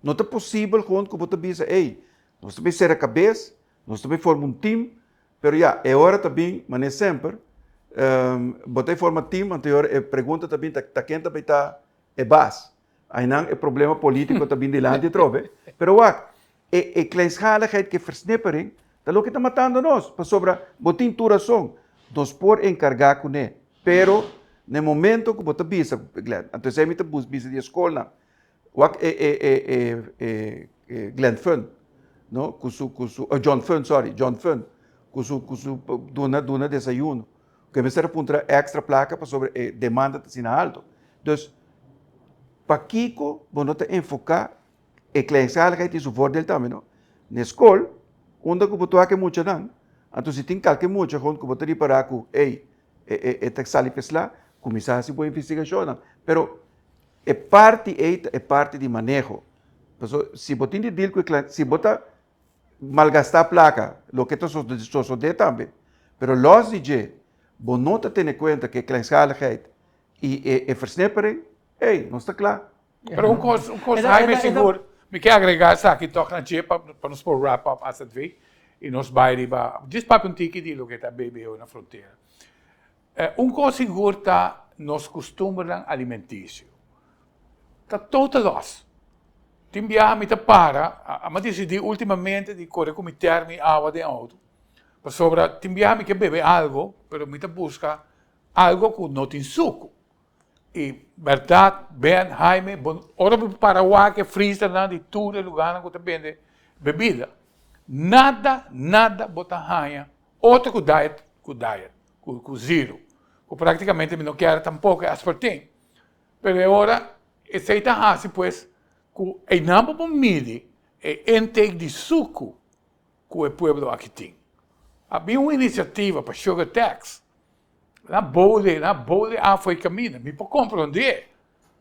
no ta posibel gewoon ku bo ta bisa, ey, nos ta bin sera kabes, nos ta bin forma un tim, pero ya, e ora ta bin manera semper, bo ta forma tim, anto e ora e pregunta ta bin ta ken ta bay ta e bas. Aynan e problema politico ta bin dilanti atrobe, pero wak, e e kleinschaligheid ku e versnippering ta loke ta matando nos, pasobra bo tin tur rason, nos por enkargá kuné, pero na e momento ku bo ta bisa, Glenn, anto esei mi ta bisa di e skolnan, wak e e e e e e Glenn Fun, no, ku su ku su, John Fun, sorry, John Fun, ku su ku su duna duna desayuno, ku e mester a puntra extra plaka pasobra e demanda ta asina alto. Dus, pakiko bo no ta enfoká e kleinschaligheid tin su voordeel tambe no? Na e skol, unda ku bo toa ku e muchanan, anto si tin kalke mucha hon ku bo ta ripará ku ey, e e e ta sali p'esla, kuminsá hasi bo investigashonnan. Pero e parti ey ta e parti di maneho. Pasobra si bo tin di deal ku e klein, si bo ta malgastá plaka, loke ta sosodé tambe, pero lòs di dje, bo no ta tene kuenta ku e kleinschaligheid i e e versnippering, ey, nos ta kla.
Pero un kos, un kos Jaime sigur, mi ke agrega esaki tòg na dje pa pa nos por wrap up AZV i nos bai riba, djis papia un tiki di loke ta BBO na frontera. Un kos sigur ta nos kustumbernan alimentisio ta total los. Tin biaha mi ta para, a disidí ultimamente di kore ku mi tèrmi awa den outo, pasobra tin biaha mi ke bebe algo, pero mi ta buska algo ku no tin suku. I bèrdat, Ben, Jaime, bo ora bo para wak e freezernan di tur e lugánan ku ta bende bebida, nada, nada bo ta haña otro ku diet, ku diet, ku ku zero, ku práktikamente mi no kier tampoko e aspartame. Pero e ora esei ta hasi pues ku einan bo por midi e intake di suku ku e pueblo aki tin. A bin un inisiativa pa sugar tax. Na bole, na bole afo e camina. Mi por comprende.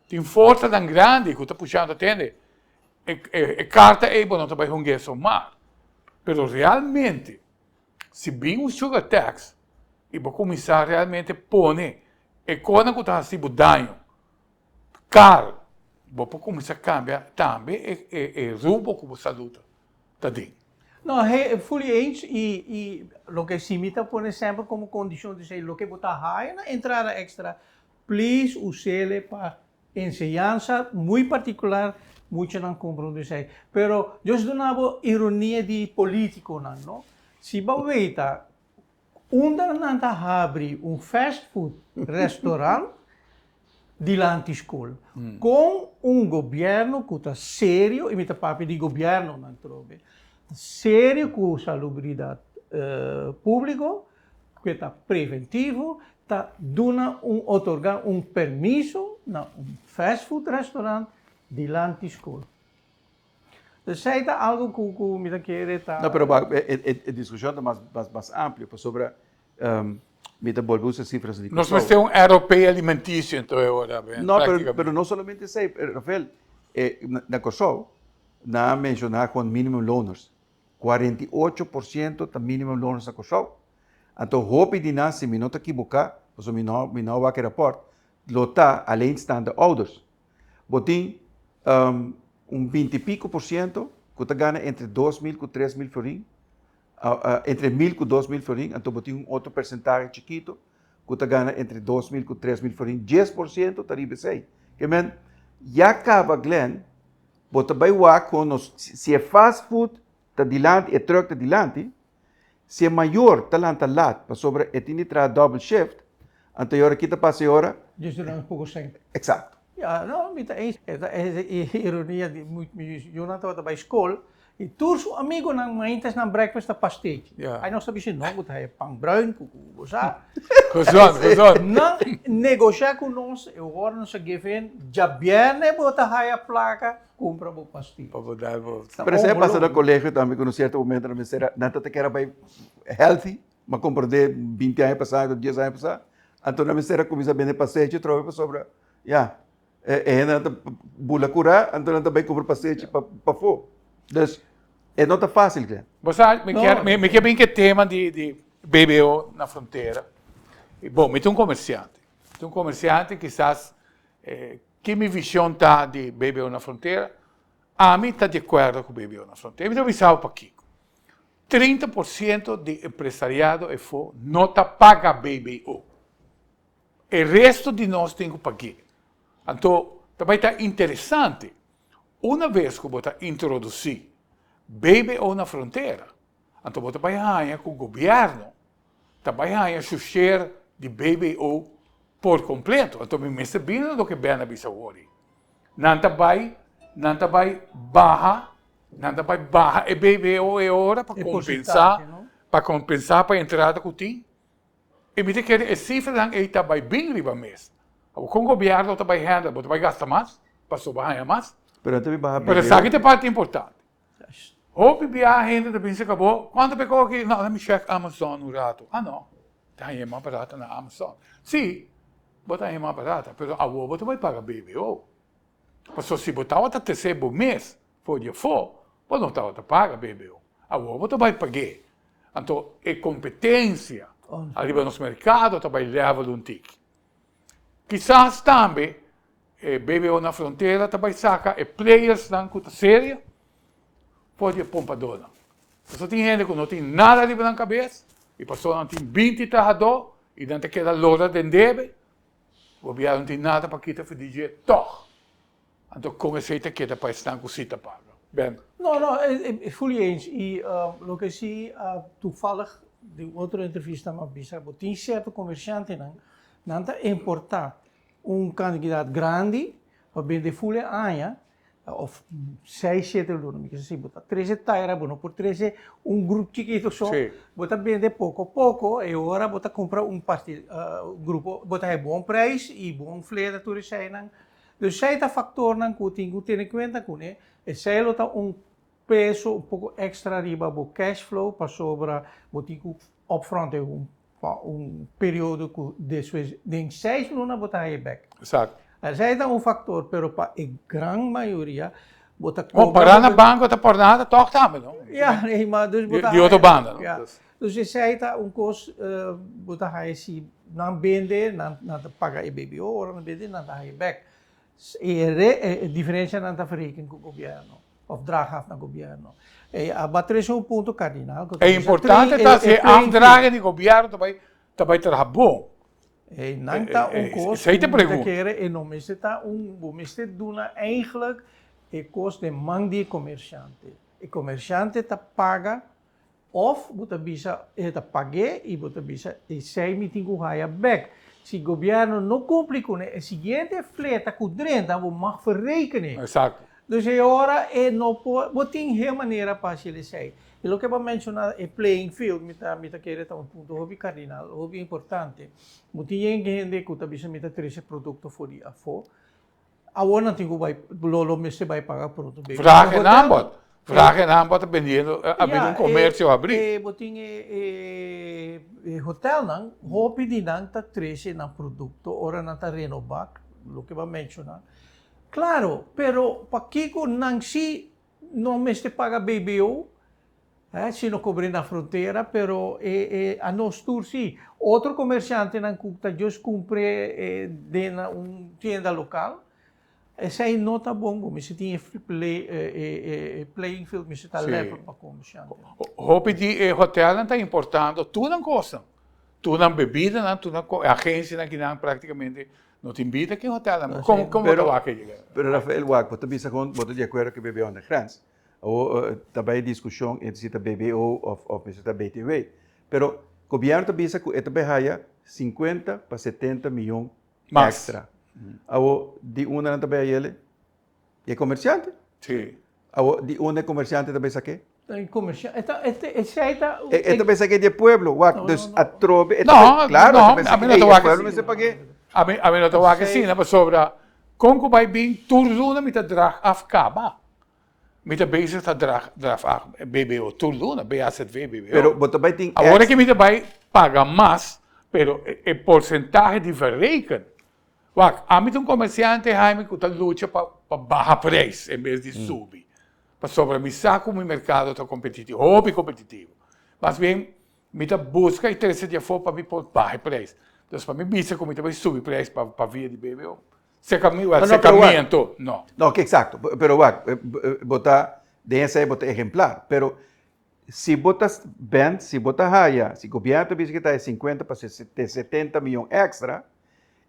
Tin forsanan grandi cu ta pushando tende. E, e, e carta ey bo no ta bay hungue so mar. Pero realmente, si bin un sugar tax i bo kuminsá realmente pone e kosnan ku ta hasi bo daño karo, bo por kuminsá kambia tambe e rumbo ku bo salud ta den.
No, he fully eens i i loke si mi ta pone semper komo kondishon di esei loke bo ta haya na entrada extra, please us'ele pa enseñansa muy partikular muchanan komprondé esei. Pero Dios duna bo ironia di politikonan, no? Si bo weta unda nan ta habri un fast food restaurant dilanti skol, kon un gobièrnu ku ta serio, i mi ta papia di gobièrnunan trobe, ta serio ku salubridat públiko, ku ta preventivo, ta duna un otorgá un permiso na un fast food restaurant dilanti skol. Esei ta algo ku ku mi ta kere ta.
No, pero e e diskushon ta mas mas amplio pasobra mi ta bolbe usa sifras di
Nos mester un ROP alimentisio enton e ora
ben. No, pero pero no solamente esei, Rafael, na Kòrsou nan a menshoná kon minimum loners. 48% ta minimum loners na Kòrsou. Anto hopi di nan, si mi no ta kiboká, pasobra mi no mi no a wak e rapòrt, lo ta alleenstaande ouders. Bo tin un binti pico por ciento cu ta gana entre 2000 cu 3000 florin, entre 1000 cu 2000 florin, anto bo tin un otro percentahe chikito cu ta gana entre 2000 cu 3000 florin, 10% ta riba esey. Ke men, ya caba Glenn, bo ta bay wak con nos, si e fast food ta dilanti, e truck ta dilanti, Si e mayor ta lanta lat pasobra e tin di traha double shift, anto e ora ki ta pasa e ora?
Djis duna un poko sèn.
Eksakto.
Ya, no, mi ta eens. E ta e ironia di mi yunan tabata bai skol i tur su amigunan mainta nan breakfast ta pastechi. Ai nos ta bisa no, bo ta haya pan bruin ku bo sa.
Gezond, gezond.
Nan negoshá ku nos e ora nos a give in, djabièrnè bo ta haya plaka Cumpra bo pastil.
Pa bo dal bo.
Pero esei a pasa na colegio tambe cu na cierto momento nan mester a, nan ta ta kere bay healthy, ma comprende binti aña pasa of dies aña pasa, anto nan mester a cuminsa bende pasechi atrobe pasobra ya, e hendenan ta bula cura, anto nan ta bay cumpra pasechi pa pafo. Dus e no ta facil Glenn.
Bo sa, mi kier, mi kier bin ke tema di di BBO na frontera. Bon, mi ta un comerciante. Mi ta un comerciante kisas Ki mi vision ta di BBO na frontera? Ami ta di akuerdo ku BBO na frontera. Mi ta bisa bo pakiko. 30% di empresariado efo no ta paga BBO. E resto di nos tin ku pag'é. Anto ta bai ta interesante, una bes ku bo ta introdusí BBO na frontera, anto bo ta bai haña ku gobièrnu ta bai haña su share di BBO por completo. Anto mi mester bini na loke Ben a bisa awor ei. Nan ta bai, nan ta bai baha, nan ta bai baha e BBO e ora pa
E
compensa,
porcentahe, no?
pa compensa pa e entrada cu tin. E mi ta kere e cifranan ei ta bai bin riba mes. Awor con gobierno ta bai handle? Bo ta bai gasta mas pasobra bo haña mas?
Pero nan ta bai baha
Pero
BBO.
esaki ta e parti importante. Hopi biaha hende ta bisa ka bo, Cuanto pe coge? No, lami check Amazon un rato. Ah no, ta haña mas barata na Amazon. Si, bo ta haña mas barata, pero awor bo ta bay paga BBO. Pasobra si bo tabata trece bo mes for di afo, bo no tabata paga BBO. Awor bo ta bay pag'é. Anto e competencia ariba nos mercado ta bay level un tiki. Kisas tambe e BBO na frontera ta bai saka e playersnan ku ta serio for di e pompadónan. Pasobra tin hende ku no tin nada riba nan kabes i pasobra nan tin 20 trahadó i nan ta keda lora den debe, gobièrnu no tin nada pa kita for di dje tòg. Anto kon esei ta keda pa esnan ku si ta paga? Ben.
No, no, fully eens. I loke si toevallig den otro entrevista mi a bisa bo tin sierto komershantenan nan ta importá un kantidat grandi pa bende ful e aña òf seis shete luna mi kisa si bo ta trese taira bo no por trese un grup chikito so bo ta bende poko poko e ora bo ta kumpra un parti grupo bo ta haña bon preis i bon fleta tur eseinan. Dus esei ta factornan cu tin cu tene cuenta cune. Esei lo ta un peso un poco extra riba bo cash flow pasobra bo tin cu upfront e un pa un periodo cu despues den seis luna bo ta haye bek.
Exacto.
Esei ta un factor pero pa e gran mayoria. Bo ta
Bon,
cobra
pará na
bo
banco ta por nada toch tambe, no?
Ja, nee, maar dus bo
Di
ta
di otro
haya,
banda, no?
ja.
Dus.
Dus esei ta un kos bo ta haya si nan bende, nan nan ta paga e BBO, ora nan bende nan ta haya bek. E re e diferencia nan ta verreken ku gobierno of draag af na gobierno. E a ba trese un punto kardinal ku ta
E
bisa
importante
train
ta
e
si e
e playing field.
afdragen di gobierno ta bai ta bai traha bon.
E nan ta un kos
Esei
ku
ta
mi ta
pregunta.
kere e no mester ta un bo mester duna eigenlijk e kos den man di e komershante. E komershante ta paga òf bo ta bisa e ta pag'é i bo ta bisa esei mi tin ku haya bèk. Si gobièrnu no kumpli kuné e siguiente fleta ku drenta bo mag verrekené.
Exacto.
Dus e ora e no por, bo tin hel manera pa haci esey. E loke bo a menciona e playing field, mi ta mi ta kere ta un punto hopi cardinal, hopi importante. Bo tin yen hende cu ta bisa mi ta trece producto for di afo. Awor nan tin cu bay, lo lo mester bay paga pronto baby.
Vraag en aanbod. Vraag en aanbod ta bendiendo, a bira un comercio habri.
E bo tin e e e hotelnan, hopi di nan ta trece nan producto ora nan ta renoba, loke bo a menciona. Claro, pero pakico nan si no mester paga BBO, eh, si no cobre na frontera, pero e, e, a nos tur si. Otro comerciantenan cu ta just cumpre eh, den un tienda local, esey no ta bon, bo mester tin e play, e, e, e playing field mester ta level pa comerciantenan.
Hopi di e hotelnan ta importando tur nan cosnan, tur nan bebidanan, tur nan agencianan kinan practicamente No tin bida ki hotelnan.
No,
Kon
sí.
kon bo ta
Pero,
wak e yega?
pero Rafael, wak, bo ta bisa kon bo ta di akuerdo ku BBO na grens. Awor ta bai diskushon entre si ta BBO of of mester ta BTW. Pero gobièrnu ta bisa ku e ta bai haya sinkuenta pa setenta miyon
Mas.
èkstra. Awor di unda nan ta bai hayele? Di e komersiante?
Sí.
Awor, di unda e komersiante ta bai sak'é?
E komersiante, e ta, e esei ta.
E ta bai sak'é di e pueblo, wak, dus atrobe e ta
No,
bai, klaro,
no,
e ta bai
ami
sak'é,
no ta
ei, e
wak
pueblo
asina.
mester pag'é.
Ami, ami no ta wak asina, pasobra kon ku bai bin tur luna mi ta drag af kaba. Mi ta bezig ta drag, draf af BBO tur luna, BAZV, BBO.
Pero bo ta bai tin
Awor
ex.
aki mi ta bai paga mas, pero e porsentahe di verreken Wak, ami ta un komersiante, Jaime, ku ta lucha pa pa baha preis en bes di subi. Pasobra mi sa ku mi merkado ta kompetitivo, hopi kompetitivo. Mas bien, mi ta buska i trese di afó pa mi por baha e preis. Entonces, pa mi bisa ku mi ta bai subi preis pa pa via di BBO, seka mi, wèl,
No, no,
seka
pero
mi
wak.
anto, no.
No, eksakto. Pero wak, bo ta, den esei bo ta ehemplar. Pero Si bo ta bend, si bo ta haya, si gobierno ta bisa ke ta haya 50 pa 70 miyon extra,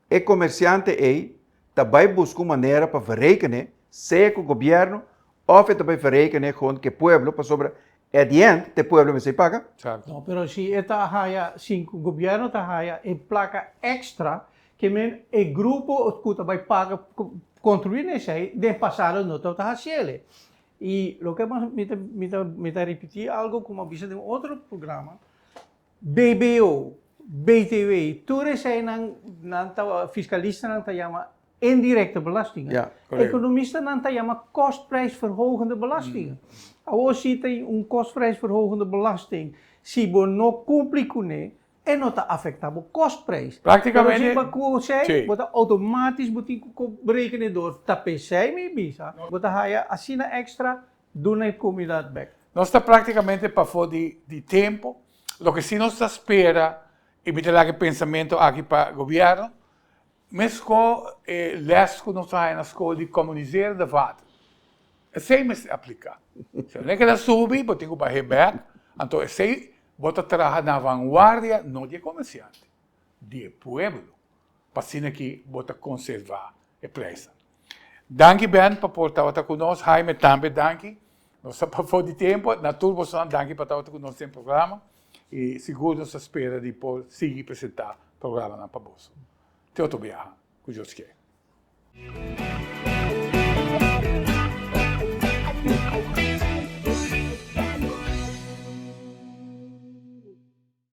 e komersiante ei ta bai buska un manera pa verrekene, sea ku gobierno of e ta bai verrekene gewoon ku e pueblo, pasobra at the end ta e pueblo mester paga.
Exacto.
No, pero si e ta haya, si gobierno ta haya e plaka extra, ke men e grupo ku ta bai paga, kontribuí na esei, den pasado no tabata hasiel. I loke mi ta mi ta mi ta ripití algo ku mi a bisa den un otro programa, BBO, BTW, tur eseinan nan ta fiskalistanan ta yama indirekte belastingen.
Ja,
korekto.
Ekonomistanan ta yama kostprijsverhogende belastingen. Awor si tin un kostprijsverhogende belasting, si bo no kumpli kuné, E no ta afecta bo kostprijs.
Prácticamente,
Pero si bo cu esey,
sí.
bo ta automatisch bo tin cu berekenen door ta pesey mi bisa, bo ta haya asina extra duna e comunidad bek.
Nos ta prácticamente pafó di di tempo. Loke si nos ta spera, y mi ta laga e pensamento aki pa gobierno, mesco e les cu nos ta haya na scol di communicerende vaten. Esey mester aplica. Si bo no keda subi, bo tin cu bahe bek, anto esey Bo ta traha na vanguardia no di e komersiante, di e pueblo, pa asina ki bo ta konservá e preisnan. Danki Ben pa por tabata ku nos, Jaime tambe danki. Nos ta pafó di tempu, na tur bosonan danki pa tabata ku nos den programa i sigur nos ta spera di por sigui presentá programanan pa boso. Te otro biaha, ku Dios kier.